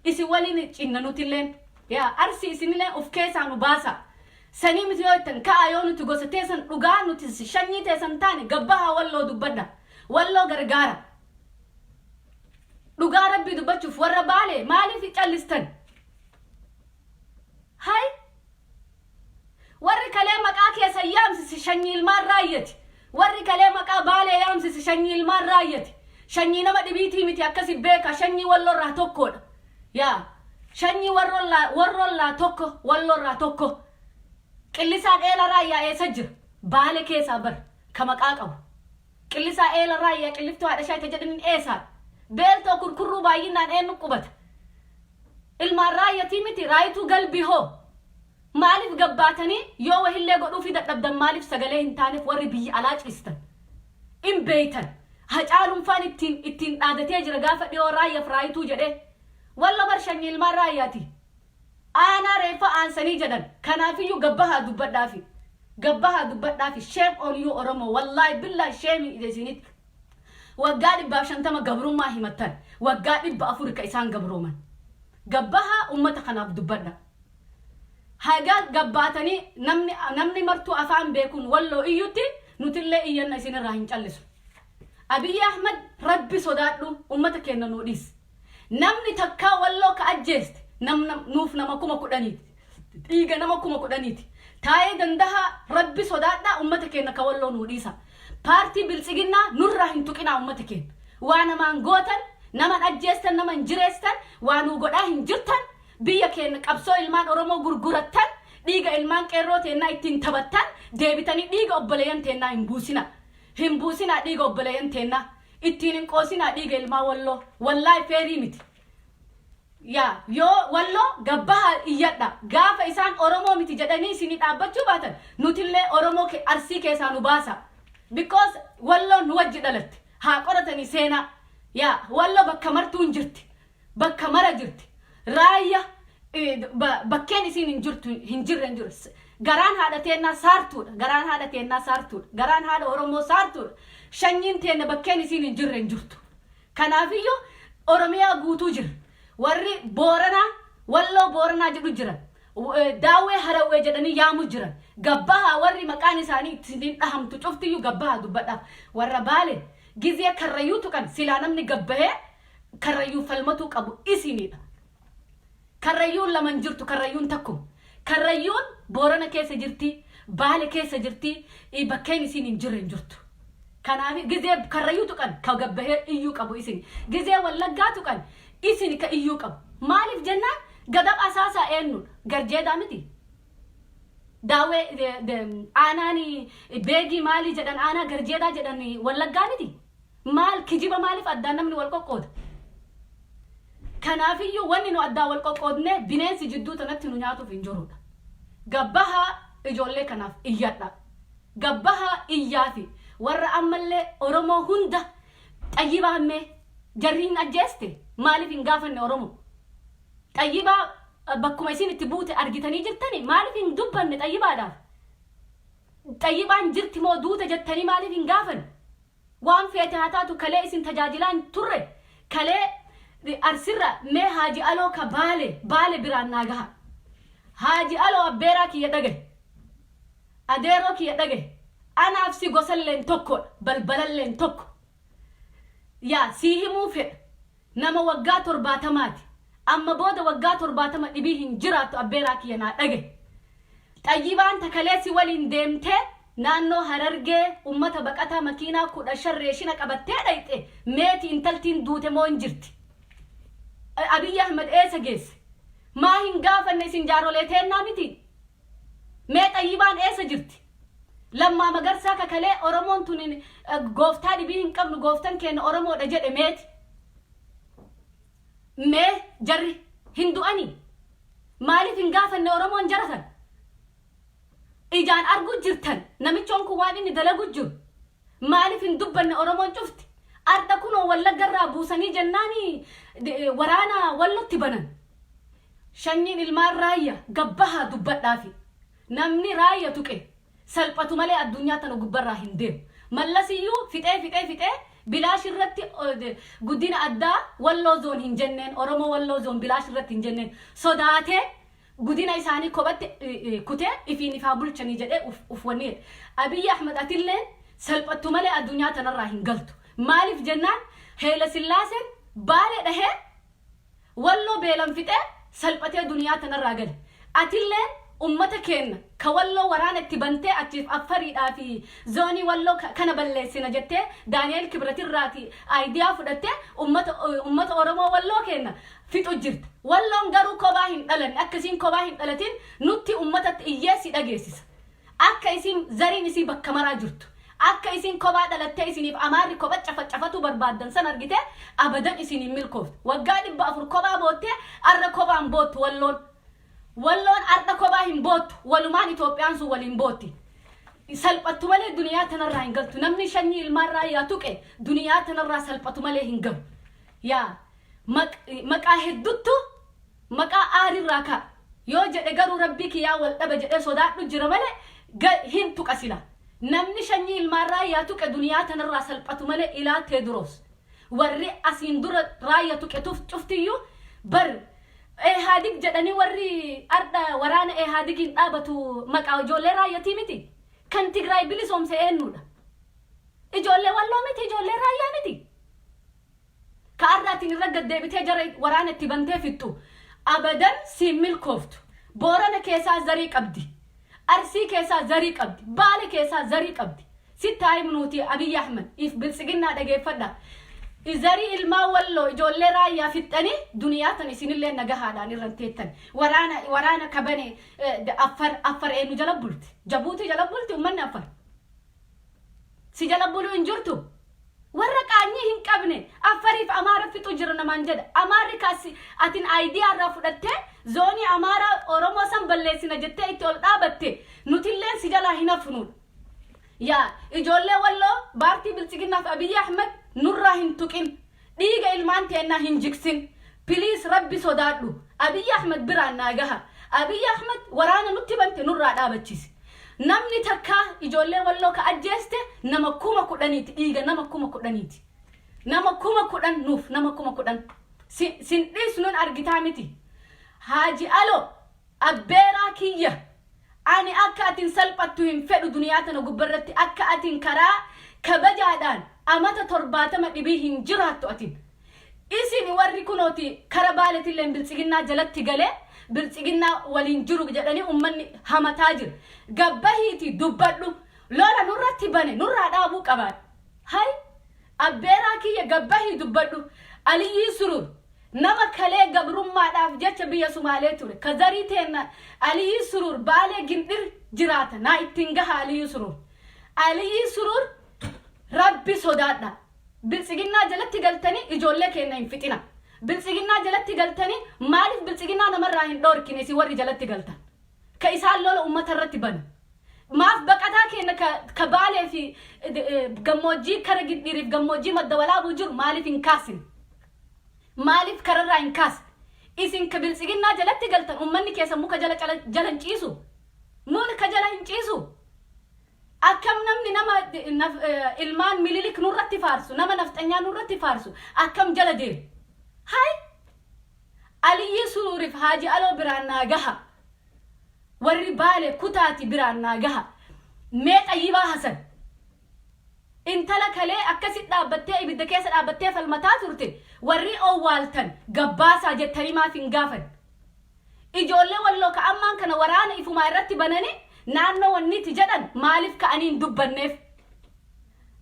Isin waliin cinna nutilleen. Yaa Arsi, isinillee uf keessaa nu baasa. Sanii miti yoo jettan, ka'a. Yoo nuti gosa teessan dhugaa nuti shanyii teessan taane, gabbahaa Walloo dubbadha. Walloo gargaara. Dhugaa Rabbii dubbachuuf, warra Baale maaliif callistan? Hay, warri kalee maqaa keessan yaamsise shanyii ilmaan Raayyati. Warri kalee maqaa Baalee yaamsise shanyii ilmaan Raayyati. Shanyii nama dhibiitii miti, akkasi beeka. Shanyii Walloorraa tokkodha. Yaa shanyii Warrollaa tokko, Walloorraa tokko. Qillisaan Eela Raayyaa eessa jira? Baale keessaa bar ka maqaa qabu. Qillisaa Eela Raayyaa, qilliftuu haadha shaayita jedhaniin eessaadha? Beeltoo Kurkurruu baay'inaan eenyu qubata? Ilmaan Raayyatii miti? Raayituu Galbii hoo? Maaliif gabbaatanii yoo wahillee godhuufii dadhabdan, maaliif sagalee hin taaneef? Warri biyya alaa ciistan in beeytan. Hacaaluun faan ittiin dhaadatee jira gaafa dhiyoo Raayyaaf Raayituu jedhee. Wallo bar shanyii ilmaan Raayyaati. Aanaa reeffa aansanii jedhan. Kanaafiyyuu gabbahaa dubbadhaafi, gabbahaa dubbadhaafi. Shame on you Oromoo. Wallaahi billaahi, shame isinitti. Waggaa 150 gabrummaa himattan, waggaa 400 ka isaan gabrooman. Gabbahaa ummata kanaaf dubbadha. Haga gabbaatanii namni martuu afaan beekuun Walloo iyyutti, nutillee iyyanna, isinirraa hin callisu. Abiyyi Ahmad, Rabbi sodaadhu, ummata keenya nuu dhiis. Namni takkaa Walloo ka ajjeeste nuuf nama 10,000ti. Dhiiga nama 10,000ti. Taa'ee dandahaa, Rabbi sodaadhaa, ummata keenya ka Walloo nuu dhiisa. Paartii Biltsiginnaa nurraa hin tuqinaa ummata keenya. Waa namaan gootan, naman ajjeestan, naman jireestan, waa nuu godhaa hin jirtan, biyya keenya qabsoo ilmaan Oromoo gurgurattan, dhiiga ilmaan qeerroo teennaa ittiin taphattan, deebitanii dhiiga obboleeyyan teennaa hin buusina. Hin buusinaa dhiiga obboleeyyan teennaa. Ittiin hin qoosinaa dhiiga ilmaa Walloo. Wallaahi fair miti. Yaa yoo Walloo, gabbahaa iyyadha. Gaafa isaan Oromoo miti jedhanii isinii dhaabbachuu baatan, nutillee Oromoo Arsii keessaa nu baasa. Because Walloon nu wajji dhalatte. Haa qoratanii seenaa. Yaa Walloo bakka martuu hin jirti. Bakka mara jirti. Raayya bakkeen isiin hin jirtu hin jirre hin jiru. Garaan haadha teennaa saartuudha. Garaan haadha teennaa saartuudha. Garaan haadha Oromoo saartuudha. Shanyiin teenna bakkeen isiin hin jirre hin jirtu. Kanaafiyyuu Oromiyaa guutuu jira. Warri Booranaa Walloo Booranaa jedhu jira. Daawwee Harawwee jedhanii yaamu jiran. Gabbahaa warri maqaan isaanii ittiin dhahamtu cuftiyyuu gabbahaa dubbadhaaf. Warra Baale Gizee Karrayyuu tuqan silaa namni gabbahee Karrayyuu falmatuu qabu isinidha. Karrayyuun lama hin jirtu, Karrayyuun takkuma. Karrayyuun Boorana keessa jirti, Baale keessa jirti, bakkeen isiin hin jirre hin jirtu. Kanaaf gizee Karrayyuu tuqan ka gabbahee iyyuu qabu isin. Gizee Wallaggaa tuqan isin ka iyyuu qabu. Maaliif jennaan Gadab Asaasaa eenyudha? Garjeedaa miti. Daawwee aanaan Beegii maalii jedhan, aanaa Garjeedaa jedhan, Wallaggaa miti. Maal kijiba, maaliif addaan namni wal qoqqooda? Kanaafiyyuu wanni nu addaan wal qoqqoodnee bineensi jidduu tanatti nu nyaatuuf hin jirudha. Gabbahaa ijoollee kanaaf iyyadha. Gabbahaa iyyaafi warra ammallee Oromoo hunda Xayyibaa mee jarri hin ajjeeste, maaliif hin gaafanne Oromoo? Xayyibaa bakkuma isin itti buute argitanii jirtani, maaliif hin dubbanne Xayyibaadhaaf? Xayyibaan jirti moo duute jettanii maaliif hin gaafanne? Waan feete haa taatu, kalee isin tajaajilaa hin turre. Kalee Arsirra mee Haaji Aloo ka Baale biraan naa gaha. Haaji Aloo, abbeeraa kiyya dhagahe. Adeeroo kiyya dhagahe. Anaaf si gosalleen tokkodha. Balbalalleen tokko. Yaa sii himuu fedha. Nama waggaa 70ti. Amma booda waggaa 70 dhibii hin jiraattu, abbeeraa kiyya naa dhagahe. Xayyibaan takalee si waliin deemtee naannoo Harargee ummata baqataa makiinaa 15 reeshina qabattee dhayxe, meeti intaltiin, duute moo hin jirti? Abiyyi Ahmed eessa geesse? Maa hin gaafanne, isin jaarolee teennaa miti? Mee Xayyibaan eessa jirti? Lammaa Magarsaa kakalee Oromoon tun gooftaa dhibii hin qabnu, gooftan keenya Oromoodha jedhe meeti? Mee jarri hin du'anii? Maaliif hin gaafanne Oromoon jara san? Ijaan argu jirtan namichoon kun waan inni dalagu jiru. Maaliif hin dubbanne Oromoon cufti? Arda kunoo Wallaggarraa buusanii jennaani waraana Wallotti banan. Shanyiin ilmaan Raayya gabbahaa dubbadhaafi. Namni Raayya tuqe salphatu malee addunyaa tana gubbarraa hin deemu. Mallasiyyuu fixee fixee fixee bilaash irratti guddina addaa Walloo zoon hin jenneen, Oromoo Walloo zoon bilaash irratti hin jenneen, sodaatee gudina isaanii kophatti kutee ifiin ifaa bulchanii jedhee uf wanni jedhe. Abiyyi Ahmad, atilleen salphattu malee addunyaa tanarraa hin galtu. Maaliif jennaan Heela Sillaaseen Baale dhahee Walloo beelan fixee salphatee duniyaa tanarraa gale. Atilleen ummata keenna ka Walloo waraana itti bantee achiif Affariidhaa fi zoonii Walloo kana balleessina jettee Daani'eel Kibratirraati idea fudhattee ummata Oromoo Walloo keenna fixu jirta. Walloon garuu kophaa hin dhalanne, akka isiin kophaa hin dhalatin nutti ummatatti iyyee si dhageessisa. Akka isin zariin isii bakka maraa jirtu. Akka isin kophaa dhalattee isiniif Amaarri kopha cafacafatuu barbaaddan san argite abadan isin hin milkooftu. Waggaa 400 kophaa boottee arra kophaan boottu Walloon. Walloon arda kophaa hin boottu. Walumaan Itoophiyaan sun waliin bootti. Salphattu malee duniyaa tanarraa hin galtu. Namni shanyii ilmaan Raayyaa tuqe duniyaa tanarraa salphatu malee hin galu. Yaa maqaa hedduttu maqaa aarirraa ka'a. Yoo jedhe garuu rabbii kiyyaa wal dhaba jedhee sodaadhu jira malee hin tuqa sila. Namni shanyii ilmaan Raayyaa tuqe duniyaa tanarraa salphatu malee ilaa Teediroos. Warri asiin dura Raayya tuqe cuftiyyuu bar Ehaadig jedhanii, warri ardha waraana Ehaadigiin dhaabatu maqaa ijoollee Raayyatii miti. Kan Tigraay bilisoomse eenyudha? Ijoollee Walloo miti, ijoollee Raayyaa miti. Ka arraatiin irra gaddeebitee jara waraana itti bantee fixxu abadan siin milkooftu. Boorana keessaa zarii qabdi. Arsii keessaa zarii qabdi. Baale keessaa zarii qabdi. Sitti haa himnuuti, Abiyyi Ahmed if Biltsiginnaa dhageeffadha. Zarii ilmaan Walloo ijoollee Raayyaa fixxanii duniyaa tan isinillee nagahaadhaan irra teettan. Waraana kabane Affar eenyu jala bulti? Jabuutii jala bulti uummanni Affar. Si jala buluu hin jirtu. Warra qaanyii hin qabne Affariif Amaara fixu jira namaan jedha. Amaarri kaasi atin idea irraa fudhattee zoonii Amaara Oromoo san balleessina jettee itti ol dhaabatte nutilleen si jalaa hin hafnuudha. Yaa ijoollee Walloo, baartii Biltsiginnaaf Abiyyi Ahmed nurraa hin tuqin. Dhiiga ilmaan teennaa hin jigsin. Please Rabbi sodaadhu. Abiyyi Ahmed biraan naa gaha. Abiyyi Ahmed waraana nutti bante nurraa dhaabachisi. Namni takkaa ijoollee Walloo ka ajjeeste nama 10,000ti, dhiiga nama 10,000ti. Nama 10,000 nuuf, nama 10,000. Sin dhiisnuun argitaa miti. Haaji Aloo, abbeeraa kiyya, ani akka atin salphattu hin fedhu duniyaa tana gubbarratti, akka atin karaa kabajaadhaan Amata 70 dhibii hin jiraattu atin. Isin warri kunooti kara Baaleetillee Biltsiginnaa jalatti galee Biltsiginnaa waliin jiru jedhanii ummanni hamataa jira. Gabbahiiti dubbadhu. Lola nurratti bane nurraa dhaabuu qabaan. Hay abbeeraa kiyya, gabbahii dubbadhu. Aliyyii Surur nama kalee gabrummaadhaaf jecha biyya Sumaalee ture. Ka zarii teenna Aliyyii Surur Baalee Gindhir jiraata. Naa ittiin gaha Aliyyii Surur. Aliyyii Surur, Rabbi sodaadha. Biltsiginnaa jalatti galtanii ijoollee keenya hin fixina. Biltsiginnaa jalatti galtanii maaliif Biltsiginnaa namarraa hin dhoorkine isin warri jalatti galtan? Ka isaan lola uummata irratti banu. Maaf baqataa keenya ka Baalee fi gammoojjii kara Gindhiiriif gammoojjii Madda Walaabuu jiru maaliif hin kaasine? Maaliif kararraa hin kaasne? Isin ka Biltsiginnaa jalatti galtan uummanni keessan muka jala jala hin ciisu. Muka jala hin ciisu. Akkam namni nama ilmaan Mililik nurratti faarsu, nama nafxanyaa nurratti faarsu, akkam jala deemu? Hay! Aliyyii Suruuriif Haaji Aloo biraan naa gaha. Warri Baale kutaati biraan naa gaha. Mee Xayyibaa Hasan. Intala kalee akkasit dhaabbattee ibidda keessa dhaabbattee falmataa turte, warri owwaaltan gabbaasaa jettanii maaf hin gaafan? Ijoollee Walloo ka ammaan kana waraana ifumaa irratti bananii naannoo wanniiti jedhan maaliif ka'anii hin dubbanneef?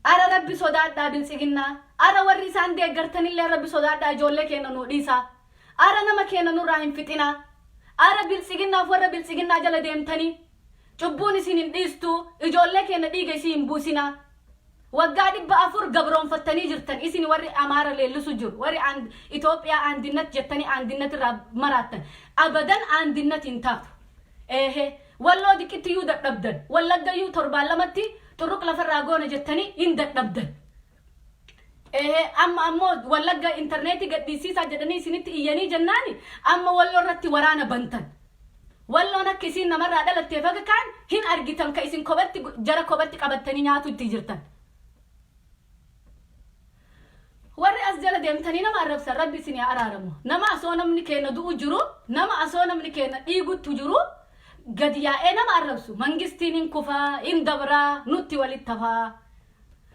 Ara Rabbi sodaadhaa, Biltsiginnaa. Ara warri isaan deeggartanillee Rabbi sodaadhaa, ijoollee keenya nuu dhiisaa. Ara nama keenya nurraa hin fixinaa. Ara Biltsiginnaaf warra Biltsiginnaa jala deemtanii cubbuun isin hin dhiistu, ijoollee keenya dhiiga isii hin buusinaa. Waggaa 400 gabroonfattanii jirtan isin warri Amaara leellisu jiru, warri Itoophiyaa andinnat jettanii andinnat irraa maraattan. Abadan andinnat hin taatu. Eehe, Walloo diqittiyyuu dadhabdan, Wallaggayyuu torbaan lamatti xurruq lafarraa goona jettanii hin dadhabdan. Eehe, amma ammoo Wallagga intarneetii gadhiisiisaa jedhanii isinitti iyyanii jennaani amma Walloo irratti waraana bantan. Walloon akka isiin namarraa dhalatteef akka kaan hin argitan, ka isin kophatti jara kophatti qabattanii nyaatu itti jirtan. Warri as jala deemtanii nama arrabsan, Rabbi isin haa araaramu. Nama asoo namni keenya du'u jiru, nama asoo namni keenya dhiiguttu jiru, gadi yaa'ee nama arrabsu. Mangistiin hin kufaa, hin dabraa, nutti walitti hafaa.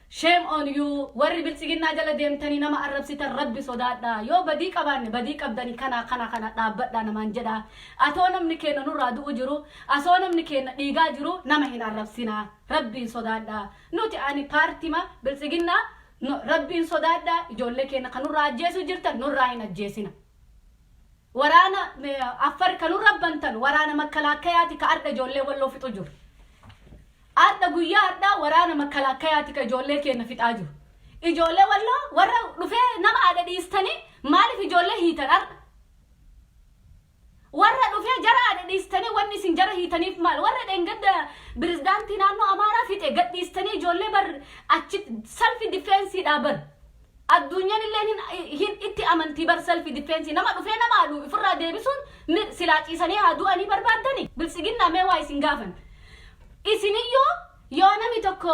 Shame on you! Warri Biltsiginnaa jala deemtanii nama arrabsitan, Rabbi sodaadha. Yoo badii qabaanne badii qabdanii kana kana kana dhaabbadhaa namaan jedha. Atoo namni keenya nurraa du'u jiru, asoo namni keenya dhiigaa jiru, nama hin arrabsinaa. Rabbiin sodaadha. Nuti ani paartima Biltsiginnaa, Rabbiin sodaadha, ijoollee keenya kan nurraa ajjeesuu jirtan nurraa hin ajjeesina. Waraana Affar kan nurra bantan waraana makkalaakkayaati ka ardha ijoollee Walloo fixu jiru. Ardha, guyyaa ardhaa, waraana makkalaakkayaati ka ijoollee keenya fixaa jiru. Ijoollee Walloo warra dhufee nama haadha dhiistanii maaliif ijoollee hiitan ardha? Warra dhufee jara haadha dhiistanii wanni isin jara hiitaniif maal? Warra dheengadda pirezidaantii naannoo Amaaraa fixe gad dhiistanii ijoollee bar achi self defensiidhaa bar. Addunyaan illee hin itti amantii bar, self defense nama dhufee nama haadhu ofirraa deebisuun silaa ciisanii haa du'anii barbaaddani. Biltsiginnaa, mee waa isin gaafan. Isiniyyuu yoo namni tokko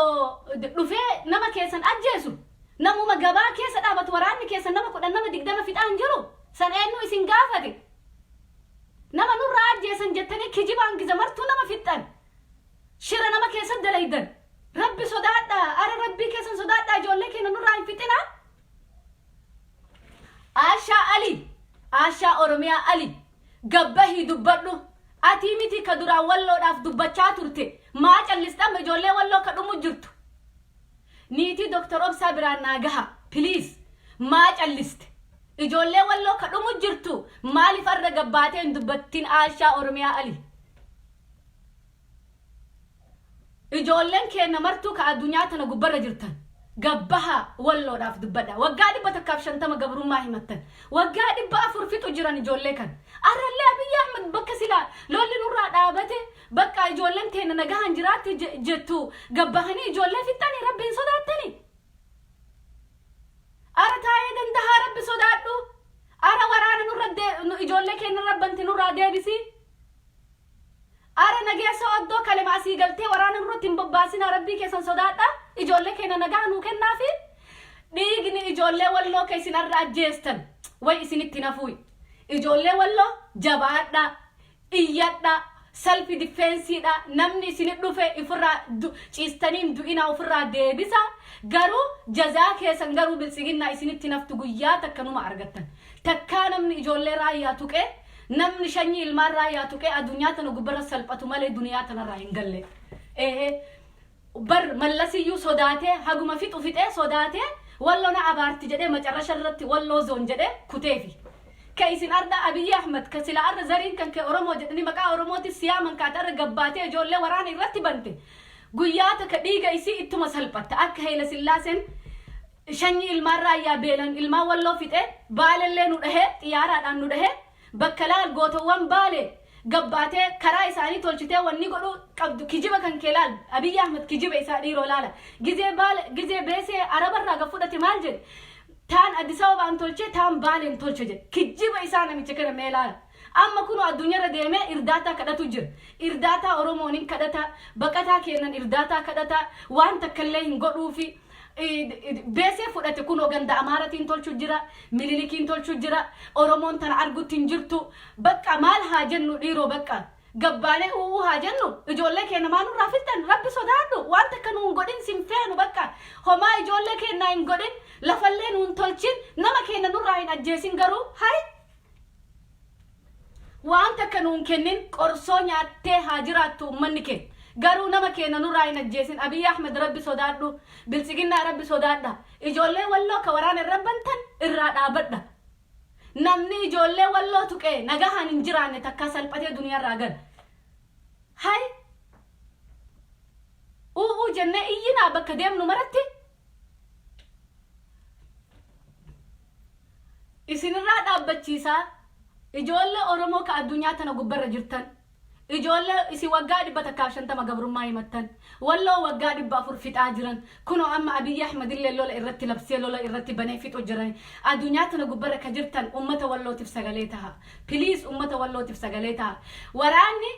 dhufee nama keessan ajjeesu, namuma gabaa keessa dhaabatu waraanni keessan nama 10, nama 20 fixaan jiru san eenyu isin gaafate? Nama nurraa ajjeesan jettanii kijibaan giza martuu nama fixxan. Shira nama keessatti dalaydan. Rabbi sodaadhaa. Ara Rabbii keessan sodaadhaa, ijoollee keenya nurraa hin fixinaa. Aashaa Ali. Aashaa Oromiyaa Ali. Gabbahii dubbadhu. Atii miti ka duraan Walloodhaaf dubbachaa turte? Maa callistama ijoollee Walloo ka dhumu jirtu? Niitii Dr. Obsaa biraan naa gaha. Please. Maa calliste? Ijoollee Walloo ka dhumu jirtu maaliif arra gabbaatee hin dubbattin, Aashaa Oromiyaa Ali? Ijoolleen keenya martuu ka addunyaa tana gubbarra jirtan gabbaha Walloodhaaf dubbadha. Waggaa 150 gabrummaa himattan. Waggaa 400 fixu jiran ijoollee kan. Arrallee Abiyyi Ahmad bakka silaa lolli nurraa dhaabate, bakka ijoolleen teenya nagahaan jiraatti jettu gabbahanii ijoollee fixxanii, Rabbiin sodaattanii. Ara taa'ee dandahaa, Rabbi sodaadhu. Ara waraana nurra ijoollee keenya rabbanti nurraa deebisi. Ara nageessa oddoo kalema asii galtee waraana nurratti hin bobbaasinaa, Rabbii keessan sodaadha. Ijoollee keenya nagaa nuu kennaafi dhiigni ijoollee Walloo ka isin har'a ajjeestan way isinitti nafuuyi. Ijoollee Walloo, jabaadha, iyyadha. Self defense iidha. Namni isinit dhufe ifirraa ciistaniin du'inaa, ofirraa deebisa. Garuu jazaa keessan garuu Biltsiginnaa isinitti naftu guyyaa takka numa argattan. Takkaa namni ijoollee Raayyaa tuqee, namni shanyii ilmaan Raayyaa tuqee addunyaa tana gubbarra salphatu malee duniyaa tanarraa hin galle. Eehee, bar Mallasiyyuu sodaatee haguma fixu fixee sodaatee Walloo na abaarti jedhee macarrasha irratti Walloo zone jedhee kuteefi. Ka isin arda Abiyyi Ahmad, ka sila arra zariin kan kee Oromoo jedhanii maqaa Oromootis siyaaman, kaate arra gabbaatee ijoollee waraana irratti bante, guyyaa takka dhiiga isii ittuma salphatta. Akka Hayila Sillaaseen shanyii ilmaan Raayyaa beelan ilmaan Walloo fixee, Baalellee nu dhahee, xiyyaaraadhaan nu dhahee, bakka laal gootowwan Baalee gabbaatee karaa isaanii tolchitee wanni godhuu qabdu. Kijiba kan kee laal, Abiyyi Ahmad kijiba isaa dhiiroo laala. Gizee Baale, gizee beesee Arabarraa gad fudhate maal jedhe? Taan Addis Ababaan tolche, taan Baaleen tolche jedhe. Kijiba isaa namicha kana mee laala. Amma kunoo addunyaarra deemee irdaataa kadhatu jira. Irdaataa Oromoon hin kadhata, baqataa kennan irdaataa kadhata, waan takkallee hin godhuufi. Beesee fudhate kunoo ganda Amaaratiin tolchu jira, Minilikiin tolchu jira, Oromoon tana argutti hin jirtu. Bakka maal haa jennu dhiiroo? Bakka gabbaanee u'uu haa jennu? Ijoollee keenya maa nurraa fixxan? Rabbi sodaadhu, waan takka nuun godhin, sin feenu. Bakka homaa ijoollee keenyaa hin godhin, lafallee nuun tolchin, nama keenya nurraa hin ajjeesin. Garuu hay waan takka nuun kennin, qorsoo nyaattee haa jiraattu ummanni kee, garuu nama keenya nurraa hin ajjeesin. Abiyyi Ahmed, Rabbi sodaadhu. Biltsiginnaa, Rabbi sodaadha. Ijoollee Walloo ka waraana irra bantan irraa dhaabadha. Namni ijoollee Walloo tuqee nagahaan hin jiraanne, takkaa salphatee duniyaarraa gala. Hay, u'uu jennee iyyinaa bakka deemnu maratti. Isinirraa dhaabbachiisaa, ijoollee Oromoo ka addunyaa tana gubbarra jirtan. Ijoollee isin waggaa 150 gabrummaa himattan, Walloo waggaa 400 fixaa jiran. Kunoo amma Abiyyi Ahmad illee lola irratti labsee, lola irratti banee fixu jiran. Addunyaa tana gubbarra ka jirtan, ummata Wallootiif sagalee taha. Please, ummata Wallootiif sagalee taha. Waraanni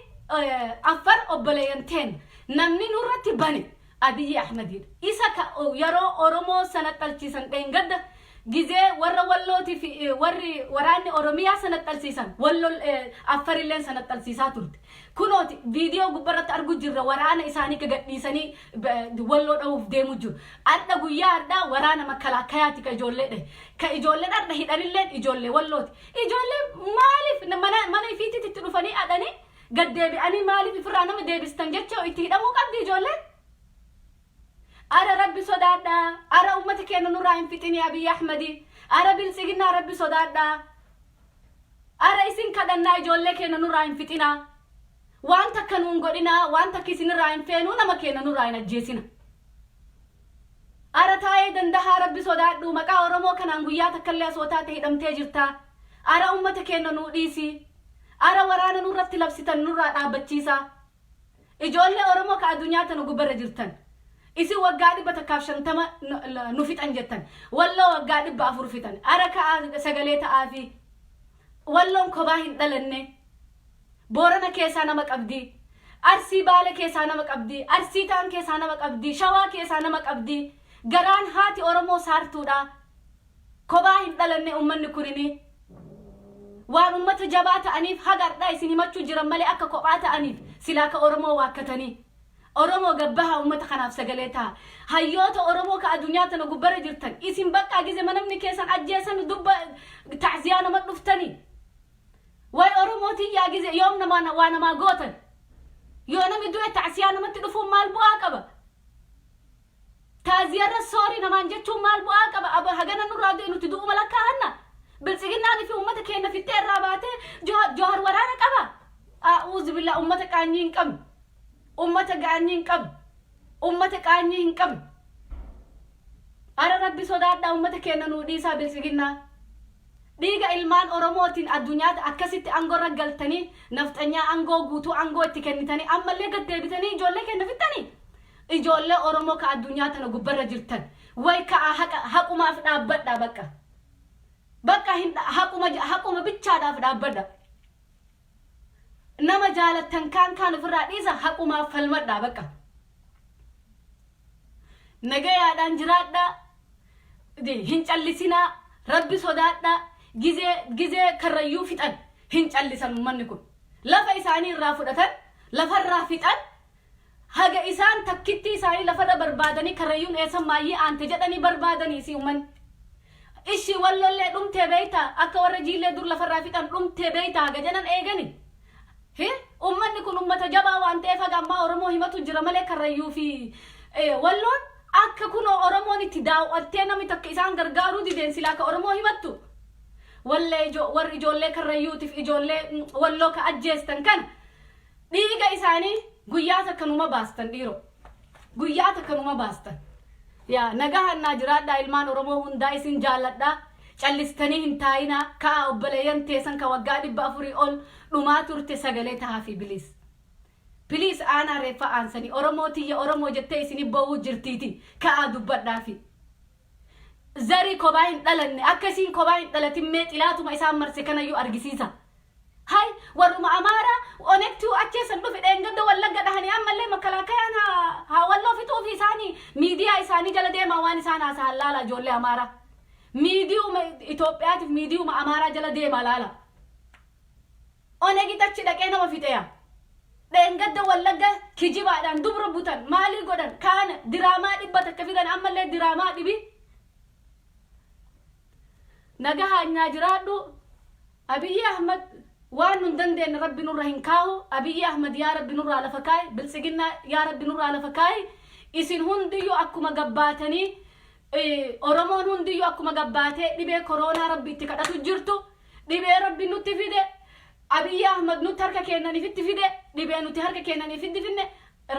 Affar obboleeyyan teen namni nurratti bane Abiyyi Ahmadiidha. Isa ka yeroo Oromoo sana xalchiisan dheengadda gizee warra Wallootii fi warri waraanni Oromiyaa sana xalsiisan, Wallol Affarilleen sana xalsiisaa turte. Kunooti viidiyoo gubbarratti argu jirra, waraana isaanii gadhiisanii Walloo dha'uuf deemu jiru. Har'a, guyyaa har'aa waraana makkalaakkayaati ka ijoollee dhahe. Ka ijoolleen har'a hidhanilleen ijoollee Wallooti. Ijoollee maaliif mana mana ifiititti itti dhufanii adhanii gad deebi'anii maaliif ifirraa nama deebistan jecha itti hidhamuu qabdi ijoolleen? Ara Rabbi sodaadha. Ara ummata keenya nurraa hin fixini, Abiyyi Ahmadi. Ara Biltsiginnaa, Rabbi sodaadha. Ara isin kadhannaa, ijoollee keenya nurraa hin fixinaa. Waan takka nuun godhinaa, waan takka isinirraa hin feenuu, nama keenya nurraa hin ajjeesina. Ara taa'ee dandahaa, Rabbi sodaadhu. Maqaa Oromoo kanaan guyyaa takkallee asoo taate hidhamtee jirta. Ara ummata keenya nuu dhiisi. Ara waraana nurratti labsitan nurraa dhaabbachiisaa. Ijoollee Oromoo ka addunyaa tana gubbarra jirtan. Isin waggaa 150 nu fixan jettan. Walloo waggaa 400 fixan. Ara ka'aa sagalee ta'aafi. Walloon kophaa hin dhalanne. Boorana keessaa nama qabdi. Arsii Baale keessaa nama qabdi. Arsii ta'an keessaa nama qabdi. Shawaa keessaa nama qabdi. Garaan haati Oromoo saartuudha. Kophaa hin dhalanne uummanni kunini. Waan ummata jabaa ta'aniif haga har'aa isin himachuu jiran malee akka kophaa ta'aniif silaa ka Oromoo waakkatanii. Oromoo, gabbaha, ummata kanaaf sagalee ta'a. Hayyoota Oromoo ka addunyaa tana gubbarra jirtan, isin bakka gize namni keessan ajjeesan dubba ta'ziyaa nama dhuftanii. Way Oromoo tiyyaa, gize yoom nama waa namaa gootan? Yoo namni du'e ta'ziyaa namatti dhufuun maal bu'aa qaba? Taaziyarra sorry namaan jechuun maal bu'aa qaba? Aba hagana nurraa du'e, nuti du'uma lakkaa'anna. Biltsiginnaan fi uummata keenya fixxee irraa baatee Johar waraana qaba. A'uuzu billaa, uummata qaanyii hin qabne. Uummata qaanyii hin qabne. Uummata qaanyii hin qabne. Ara Rabbi sodaadhaa, uummata keenya nuu dhiisaa, Biltsiginnaa. Dhiiga ilmaan Oromootiin addunyaatti akkasitti aangoo galtanii, nafxanyaa aangoo guutuu aangoo itti kennitanii, ammallee gad deebitanii ijoollee keenya fixxanii. Ijoollee Oromoo ka addunyaa tana gubbarra jirtan, way ka'a, haqa haqumaaf dhaabbadha bakka. Bakka hin haquma haquma bichaadhaaf dhaabbadha. Nama jaalattan kaan kaan ofirraa dhiisa, haqumaaf falmadha bakka. Nagayaadhaan jiraadhaa. Hin callisinaa, Rabbi sodaadhaa. Gizee gizee Karrayyuu fixan hin callisan. Uummanni kun lafa isaanii irraa fudhatan. Lafarraa fixan haga isaan takkittii isaanii lafarra barbaadanii Karrayyuun eessa maayyii aante jedhanii barbaadanii si ummanni. Ishi Wallollee dhumtee beeyta, akka warra Jiillee dur lafarraa fixan dhumtee beeyta haga jedhan eegani. Hi ummanni kun ummata jabaa waan ta'eef haga ammaa Oromoo himatu jira malee Karrayyuu fi Walloon akka kunoo Oromoon itti daaw'attee namni takka isaan gargaaruu dideen silaa ka Oromoo himattu. Wallee warri ijoollee Karrayyuutiif ijoollee Walloo ka ajjeestan kana dhiiga isaanii guyyaa takka numa baastan dhiiroo. Guyyaa takka numa baastan. Yaa nagahaan naa jiraadhaa ilmaan Oromoo hundaa, isin jaalladhaa. Callistanii hin taa'inaa, ka'a obboleeyyan teessan ka waggaa 400 ol dhumaa turte sagalee tahaafi, please. Please, aanaa reeffa aansanii Oromoo tiyya, Oromoo jettee isini boo'uu jirtiiti, ka'aa dubbadhaafi. Zarii kophaa hin dhalanne, akka isiin kophaa hin dhalatin mee xilaatuma isaan marse kanayyuu argisiisa. Hay, warruma Amaaraa Onegtuu acheessan dhufe dheengadda Wallagga dhahanii ammallee makalaakayaan haa Walloo fixuufi isaanii miidiyaa isaanii jala deemaa, waan isaan haasa'an laala ijoollee Amaaraa. Miidiyuma Itoophiyaatiif miidiyuma Amaaraa jala deemaa laala. Onegit achi dhaqee nama fixeya. Dheengadda Wallagga kijibaadhaan dubra butan, maalii godhan, kaana diraamaa 100 fidan, ammallee diraamaa dhibi. Nagahaan naa jiraadhu. Abiyyi Ahmad waan nun dandeenye Rabbi nurra hin kaahu. Abiyyi Ahmad yaa Rabbi nurraa lafa kaayi. Biltsiginnaa yaa Rabbi nurraa lafa kaayi. Isin hundiyyuu akkuma gabbaatanii, Oromoon hundiyyuu akkuma gabbaatee dhibee koroonaa Rabbi itti kadhatu jirtu. Dhibee Rabbi nutti fide. Abiyyi Ahmad nutti harka kennaniifitti fide. Dhibee nuti harka kennaniifitti finne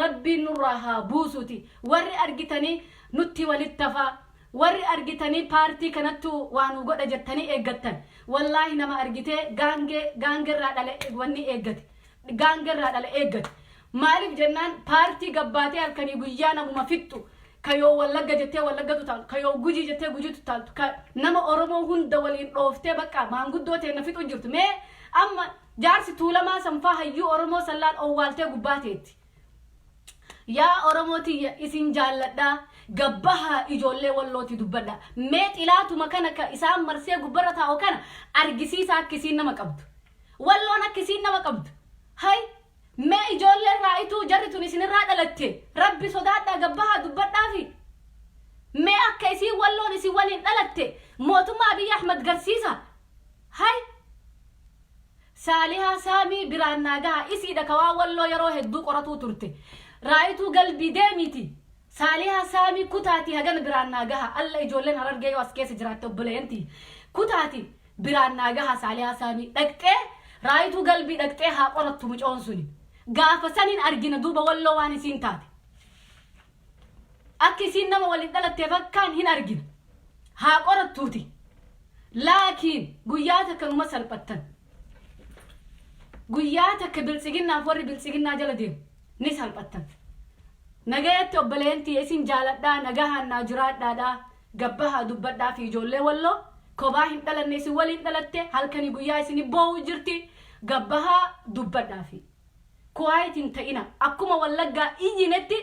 Rabbiin nurraa haa buusuuti. Warri argitanii nutti walitti hafaa. Warri argitanii paartii kanattu waa nu godha jettanii eeggattan. Wallaahi nama argitee gaangee gaangerraa dhale wanni eeggate. Gaangerraa dhale eeggate. Maaliif jennaan, paartii gabbaatee halkanii guyyaa namuma fixxu. Kayoo Wallagga jettee Wallaggatu taaltu. Kayoo Gujii jettee Gujiitu taaltu. Ka nama Oromoo hunda waliin dhooftee bakka maanguddoo teenna fixu jirtu. Mee amma jaarsi Tuulamaa sanfaa hayyuu Oromoo sallaan owwaaltee gubbaa teetti. Yaa Oromoo tiyya, isin jaalladhaa, gabbahaa ijoollee Wallooti dubbadha. Mee xilaatuma kana ka isaan marsee gubbarra taa'u kana argisiisa akka isiin nama qabdu. Walloon akka isiin nama qabdu. Hay, mee ijoollee irraa ituu jarri tun isinirraa dhalatte, Rabbi sodaadhaa, gabbahaa dubbadhaafi. Mee akka isiin Walloon isin waliin dhalatte mootummaa Abiyyi Ahmad garsiisa. Hay, Saalihaa Saamii biraan naa gaha, isiidha ka waan Walloo yeroo hedduu qoratuu turte. Raayituu galbii deemiiti. Saalihaa Saamii kutaati hagana biraan naa gaha. Alla, ijoolleen Harargee yoo as keessa jiraatte, obboleeyyanti. Kutaati biraan naa gaha. Saalihaa Saamii dhaqxee Raayituu galbii dhaqxee haa qorattu mucoon suni. Gaafa saniin argina duuba Walloo waan isiin taate. Akka isiin nama waliin dhalatteef akkaan hin argina. Haa qorattuuti. Laakiin guyyaa takka numa salphattan. Guyyaa takka Biltsiginnaaf warri Biltsiginnaa jala deemu ni salphattan. Nagayatti obboleeyyan tiyya, isin jaaladhaa, nagahaan naa jiraadhaadhaa, gabbahaa dubbadhaa fi ijoollee Walloo kophaa hin dhalanne, isin waliin dhalatte, halkanii guyyaa isin boo'uu jirti, gabbahaa dubbadhaa fi. Quiet hin ta'ina, akkuma Wallaggaa iyyinetti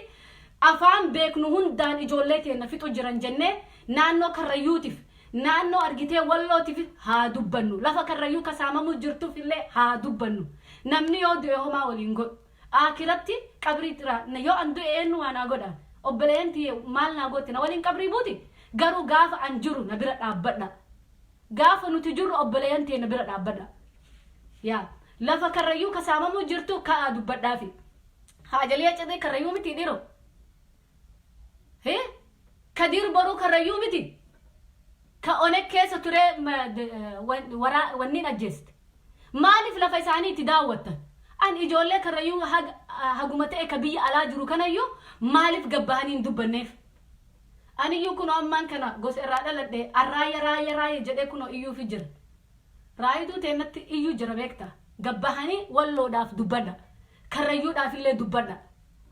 afaan beeknu hundaan ijoollee teenna fixu jiran jennee naannoo Karrayyuutiif, naannoo argitee Wallootiif haa dubbannu, lafa Karrayyuu kasaamamuu jirtuuf illee haa dubbannu. Namni yoo du'e homaa waliin godhu aakiratti qabrii xiraa yoo an du'e eenyu waa naa godhaan? Obboleeyyan tiyye maal naa gootti? Na waliin qabrii buuti. Garuu gaafa an jiru na bira dhaabbadha. Gaafa nuti jirru obboleeyyan teenna bira dhaabbadha. Yaa lafa Karrayyuu kasaamamuu jirtu ka'aa dubbadhaafi. Haajaliya Cirrii Karrayyuu miti dhiro. Hee, Kadiir Boruu Karrayyuu miti. Ka Oneg keessa turee wanniin ajjeeste. Maaliif lafa isaanii itti daawwattan? An ijoollee Karrayyuu haguma ta'e ka biyya alaa jiru kanayyuu maaliif gabbahanii hin dubbanneef? Aniyyuu kunoo ammaan kana gosa irraa dhaladhe arraaya raaya raaya jedhee kunoo iyyuufi jira. Raayituu teennatti iyyuu jira beekta. Gabbahanii Walloodhaaf dubbadha. Karrayyuudhaaf illee dubbadha.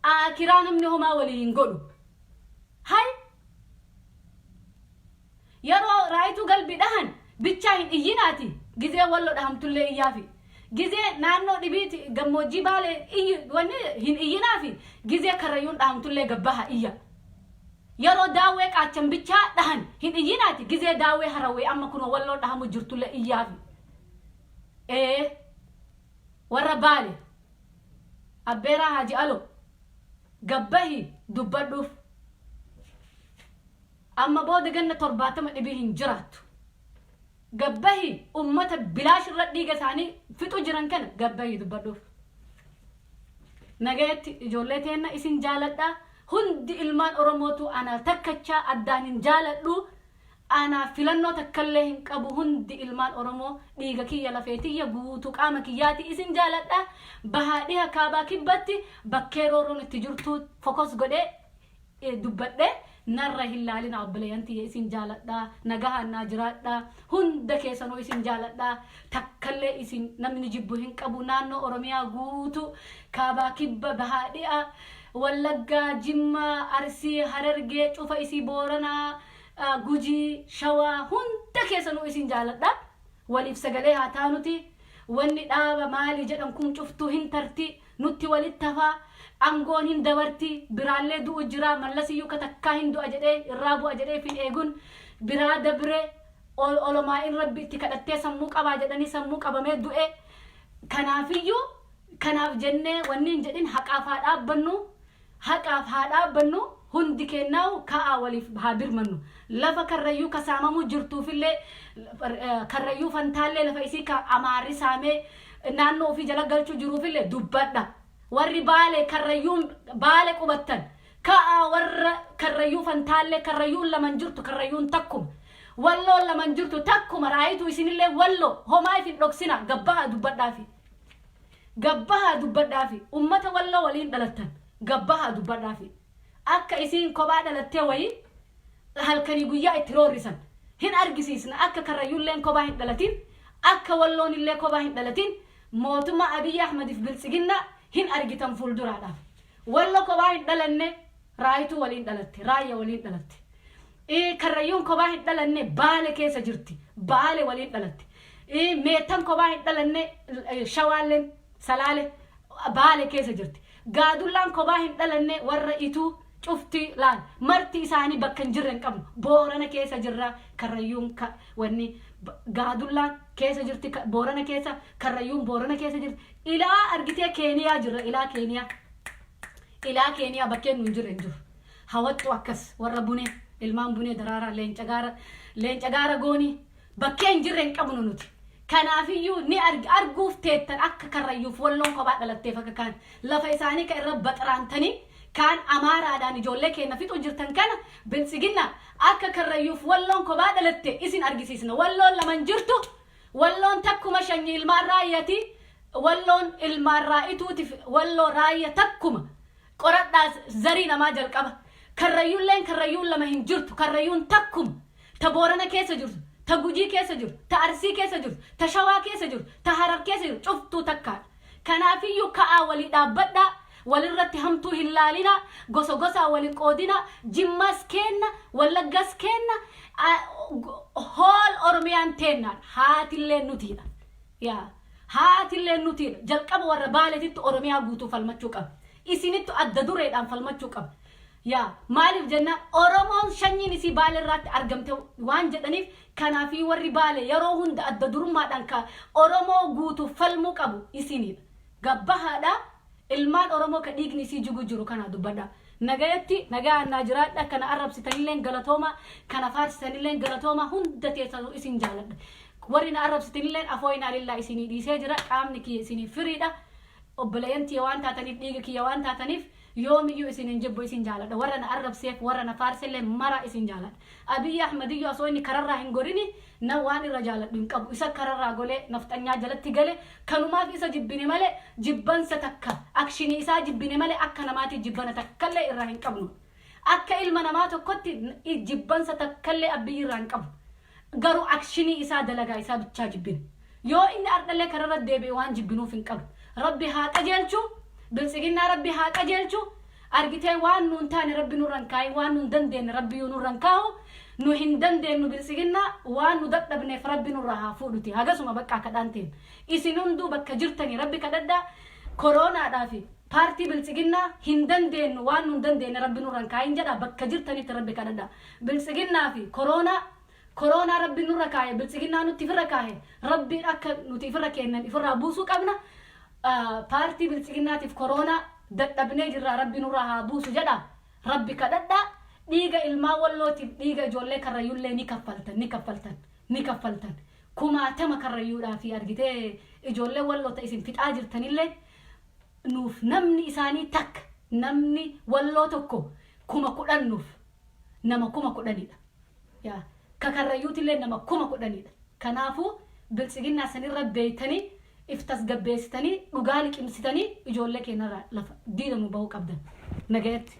Aakiraa namni homaa walii hin godhu. Hay, yeroo Raayituu galbii dhahan bichaa hin iyyinaati, gizee Wallo dhahamtullee iyyaafi. Gizee naannoo dhibiiti gammoojjii Baalee iyyu wanni hin iyyinaafi, gizee Karrayyuun dhahamtullee gabbaha iyya. Yeroo Daawwee qaachan bichaa dhahan hin iyyinaati, gizee Daawwee Harawwee amma kunoo Walloon dhahamu jirtullee iyyaafi. Ee, warra Baale. Abbeeraa Haaji Aloo, gabbahi dubbadhuuf. Amma booda ganna 70 dhibii hin jiraattu. Gabbahi ummata bilaash irra dhiiga isaanii fixu jiran kana gabbahi dubbadhuuf. Nagayatti ijoollee teenna, isin jaaladha. Hundi ilmaan Oromootu ana takkachaa addaan hin jaaladhu. Ana filannoo takkallee hin qabu. Hundi ilmaan Oromoo dhiiga kiyya, lafee tiyya, guutuu qaama kiyyaati isin jaaladha. Bahaa, dhiha, kaabaa, kibbatti bakkee roorroon itti jirtu focus godhee dubbadhe narra hin laalina. Obboleeyyan tiyya, isin jaaladha. Nagahaan naa jiraadha. Hunda keessanuu isin jaaladha. Takkallee isin namni jibbu hin qabu. Naannoo Oromiyaa guutuu, kaabaa, kibba, bahaa, dhiha, Wallaggaa, Jimmaa, Arsii, Harargee, cufa isii, Booranaa, Gujii, Shawaa, hunda keessanuu isin jaaladha. Waliif sagalee haa taanuti. Wanni dhaaba maali jedhan kun cuftuu hin tarti. Nutti walitti hafaa. Angoon hin dabarti. Biraallee du'u jira. Mallasiyyuu ka takkaa hin du'a jedhee irraa bu'a jedhee fin eegun biraa dabre. Olomaa'in Rabbi itti kadhattee sammuu qabaa jedhanii sammuu qabamee du'e. Kanaafiyyuu kanaaf jennee wanni hin jedhin, haqaaf haa dhaabbannu. Haqaaf haa dhaabbannu. Hundi keennaa'u ka'aa waliif haa birmannu. Lafa Karrayyuu ka saamamuu jirtuufillee, Karrayyuu Fantaallee, lafa isii ka Amaarri saamee naannoo ofii jala galchuu jiruufillee dubbadha. Warri Baalee, Karrayyuun Baale qubattan, ka'aa warra Karrayyuu Fantaallee. Karrayyuun laman jirtu, Karrayyuun takkuma. Walloon laman jirtu, takkuma. Raayituu isinillee Walloo homaa ifin dhoksina, gabbahaa dubbadhaafi. Gabbahaa dubbadhaafi. Ummata Walloo waliin dhalattan, gabbahaa dubbadhaafi. Akka isiin kophaa dhalattee wayii halkanii guyyaa itti roorrisan hin argisiisna. Akka Karrayyuulleen kophaa hin dhalatin, akka Walloon illee kophaa hin dhalatin, mootummaa Abiyyi Ahmadiif Biltsiginnaa hin argitan fuulduraadhaaf. Wallo kophaa hin dhalanne, Raayituu waliin dhalatte, Raayya waliin dhalatte. Karrayyuun kophaa hin dhalanne, Baale keessa jirti, Baale waliin dhalatte. Meettan kophaa hin dhalanne, Shawaalleen Salaale Baale keessa jirti. Gaadullaan kophaa hin dhalanne, warra Ituu cufti laal marti isaanii bakka hin jirre hin qabnu. Boorana keessa jirra Karrayyuun, wanni Gaadullaan keessa jirti Boorana keessa, Karrayyuun Boorana keessa jirti. Ilaa argitee Keeniyaa jirra, ilaa Keeniyaa. Ilaa Keeniyaa bakkeen nu hin jirre hin jiru. Hawattu akkas warra Bunee, ilmaan Bunee Daraaraa, leenca gaara, leenca gaara goonii, bakkee hin jirre hin qabnu nuti. Kanaafiyyuu ni arguuf teettan akka Karrayyuuf Walloon kophaa dhalatteef, akka kaan lafa isaanii ka irra baxraantanii kaan Amaaraadhaan ijoollee keenya fixuu jirtan kana, Biltsiginna, akka Karrayyuuf Walloon kophaa dhalatte isin argisiisna. Walloon laman jirtu, Walloon takkuma. Shanyii ilmaan Raayyati. Walloon ilmaan Raa'ituutiif Walloo Raayya takkuma. Qoradhaa zarii namaa jalqaba. Karrayyuulleen Karrayyuun lama hin jirtu, Karrayyuun takkuma. Ta Boorana keessa jirtu, ta Gujii keessa jirtu, ta Arsii keessa jirtu, ta Shawaa keessa jirtu, ta Harar keessa jirtu cuftuu takkaadha. Kanaafiyyuu ka'aa walii dhaabbadhaa. Walirratti hamtuu hin laalinaa. Gosa gosaa walin qoodinaa. Jimmaas keenna, Wallaggas keenna, hool Oromiyaan teennaadha. Haatillee nutiidha. Yaa haatillee nutiidha. Jalqaba warra Baaleetitti Oromiyaa guutuu falmachuu qaba. Isinittu adda dureedhaan falmachuu qaba. Yaa maaliif jennaan, Oromoon shanyiin isii Baale irraatti argamte waan jedhaniif, kanaafii warri Baale yeroo hunda adda durummaadhaan ka Oromoo guutuuf falmuu qabu isiniidha. Gabbahaadha, ilmaan Oromoo ka dhiigni isii jigu jiru kana dubbadha. Nagayatti, nagaa naa jiraadha. Kana arrabsitanilleen galatooma, kana faarsitanilleen galatooma. Hunda teessanuu isin jaaladha. Warri na arrabsitanilleen afooyinaa lillaa isinii dhiisee jira. Qaamni kiyya isinii firiidha. Obboleeyyan tiyya waan taataniif, dhiiga kiyya waan taataniif, yoomiyyuu isin hin jibbu, isin jaaladha. Warra na arrabseef, warra na faarsellee mara isin jaaladha. Abiyyi Ahmadiyyuu osoo inni kararraa hin gorini na waan irra jaaladhu hin qabu. Isa kararraa golee nafxanyaa jalatti gale kanumaaf isa jibbine malee, jibbansa takka akshinii isaa jibbine malee, akka namaatti jibbana takkallee irraa hin qabnu. Akka ilma namaa tokkotti jibbansa takkallee Abiyyi irraa hin qabu. Garuu akshinii isaa, dalagaa isaa bichaa jibbine. Yoo inni ardhallee kararra deebi'e waan jibbinuuf hin qabu. Rabbi haa qajeelchu, Biltsiginnaa Rabbi haa qajeelchu. Argitee waan nuun taane Rabbi nurra hin kaayin, waan nuun dandeenye Rabbi yoo nurra hin kaa'u, nu hin dandeenyu Biltsiginnaa, waan nu dadhabneef Rabbi nurra haa fuudhuti. Hagasuma bakka kadhaan ta'e. Isin hunduu bakka jirtanii Rabbi kadhadhaa. Koroonaadhaa fi paartii Biltsiginnaa hin dandeenyu, waan nuun dandeenye Rabbi nurra hin kaayin jedha, bakka jirtanitti Rabbi kadhadhaa. Biltsiginnaa fi koroonaa, koroonaa Rabbi nurra kaaye, Biltsiginnaa nutti ifirra kaaye, Rabbiin akka nuti ifirra kennan ifirraa buusuu qabna. Paartii Biltsiginnaatiif koroonaa dadhabnee jirraa, Rabbi nurraa haa buusu jedha. Rabbi kadhadhaa. Dhiiga ilmaan Wallootiif, dhiiga ijoollee Karrayyuullee ni kaffaltan, ni kaffaltan, ni kaffaltan. Kumaatama Karrayyuudhaa fi argitee ijoollee Walloota isin fixaa jirtanillee nuuf namni isaanii takka, namni Walloo tokko 10,000 nuuf nama 10,000dha. Yaa ka Karrayyuutillee nama 10,000dha. Kanaafuu Biltsiginnaa sanirra beeytanii, if tasgabbeessitanii, dhugaa liqimsitanii, ijoollee keenyarraa lafa diina nu bahuu qabdan. Nagayatti.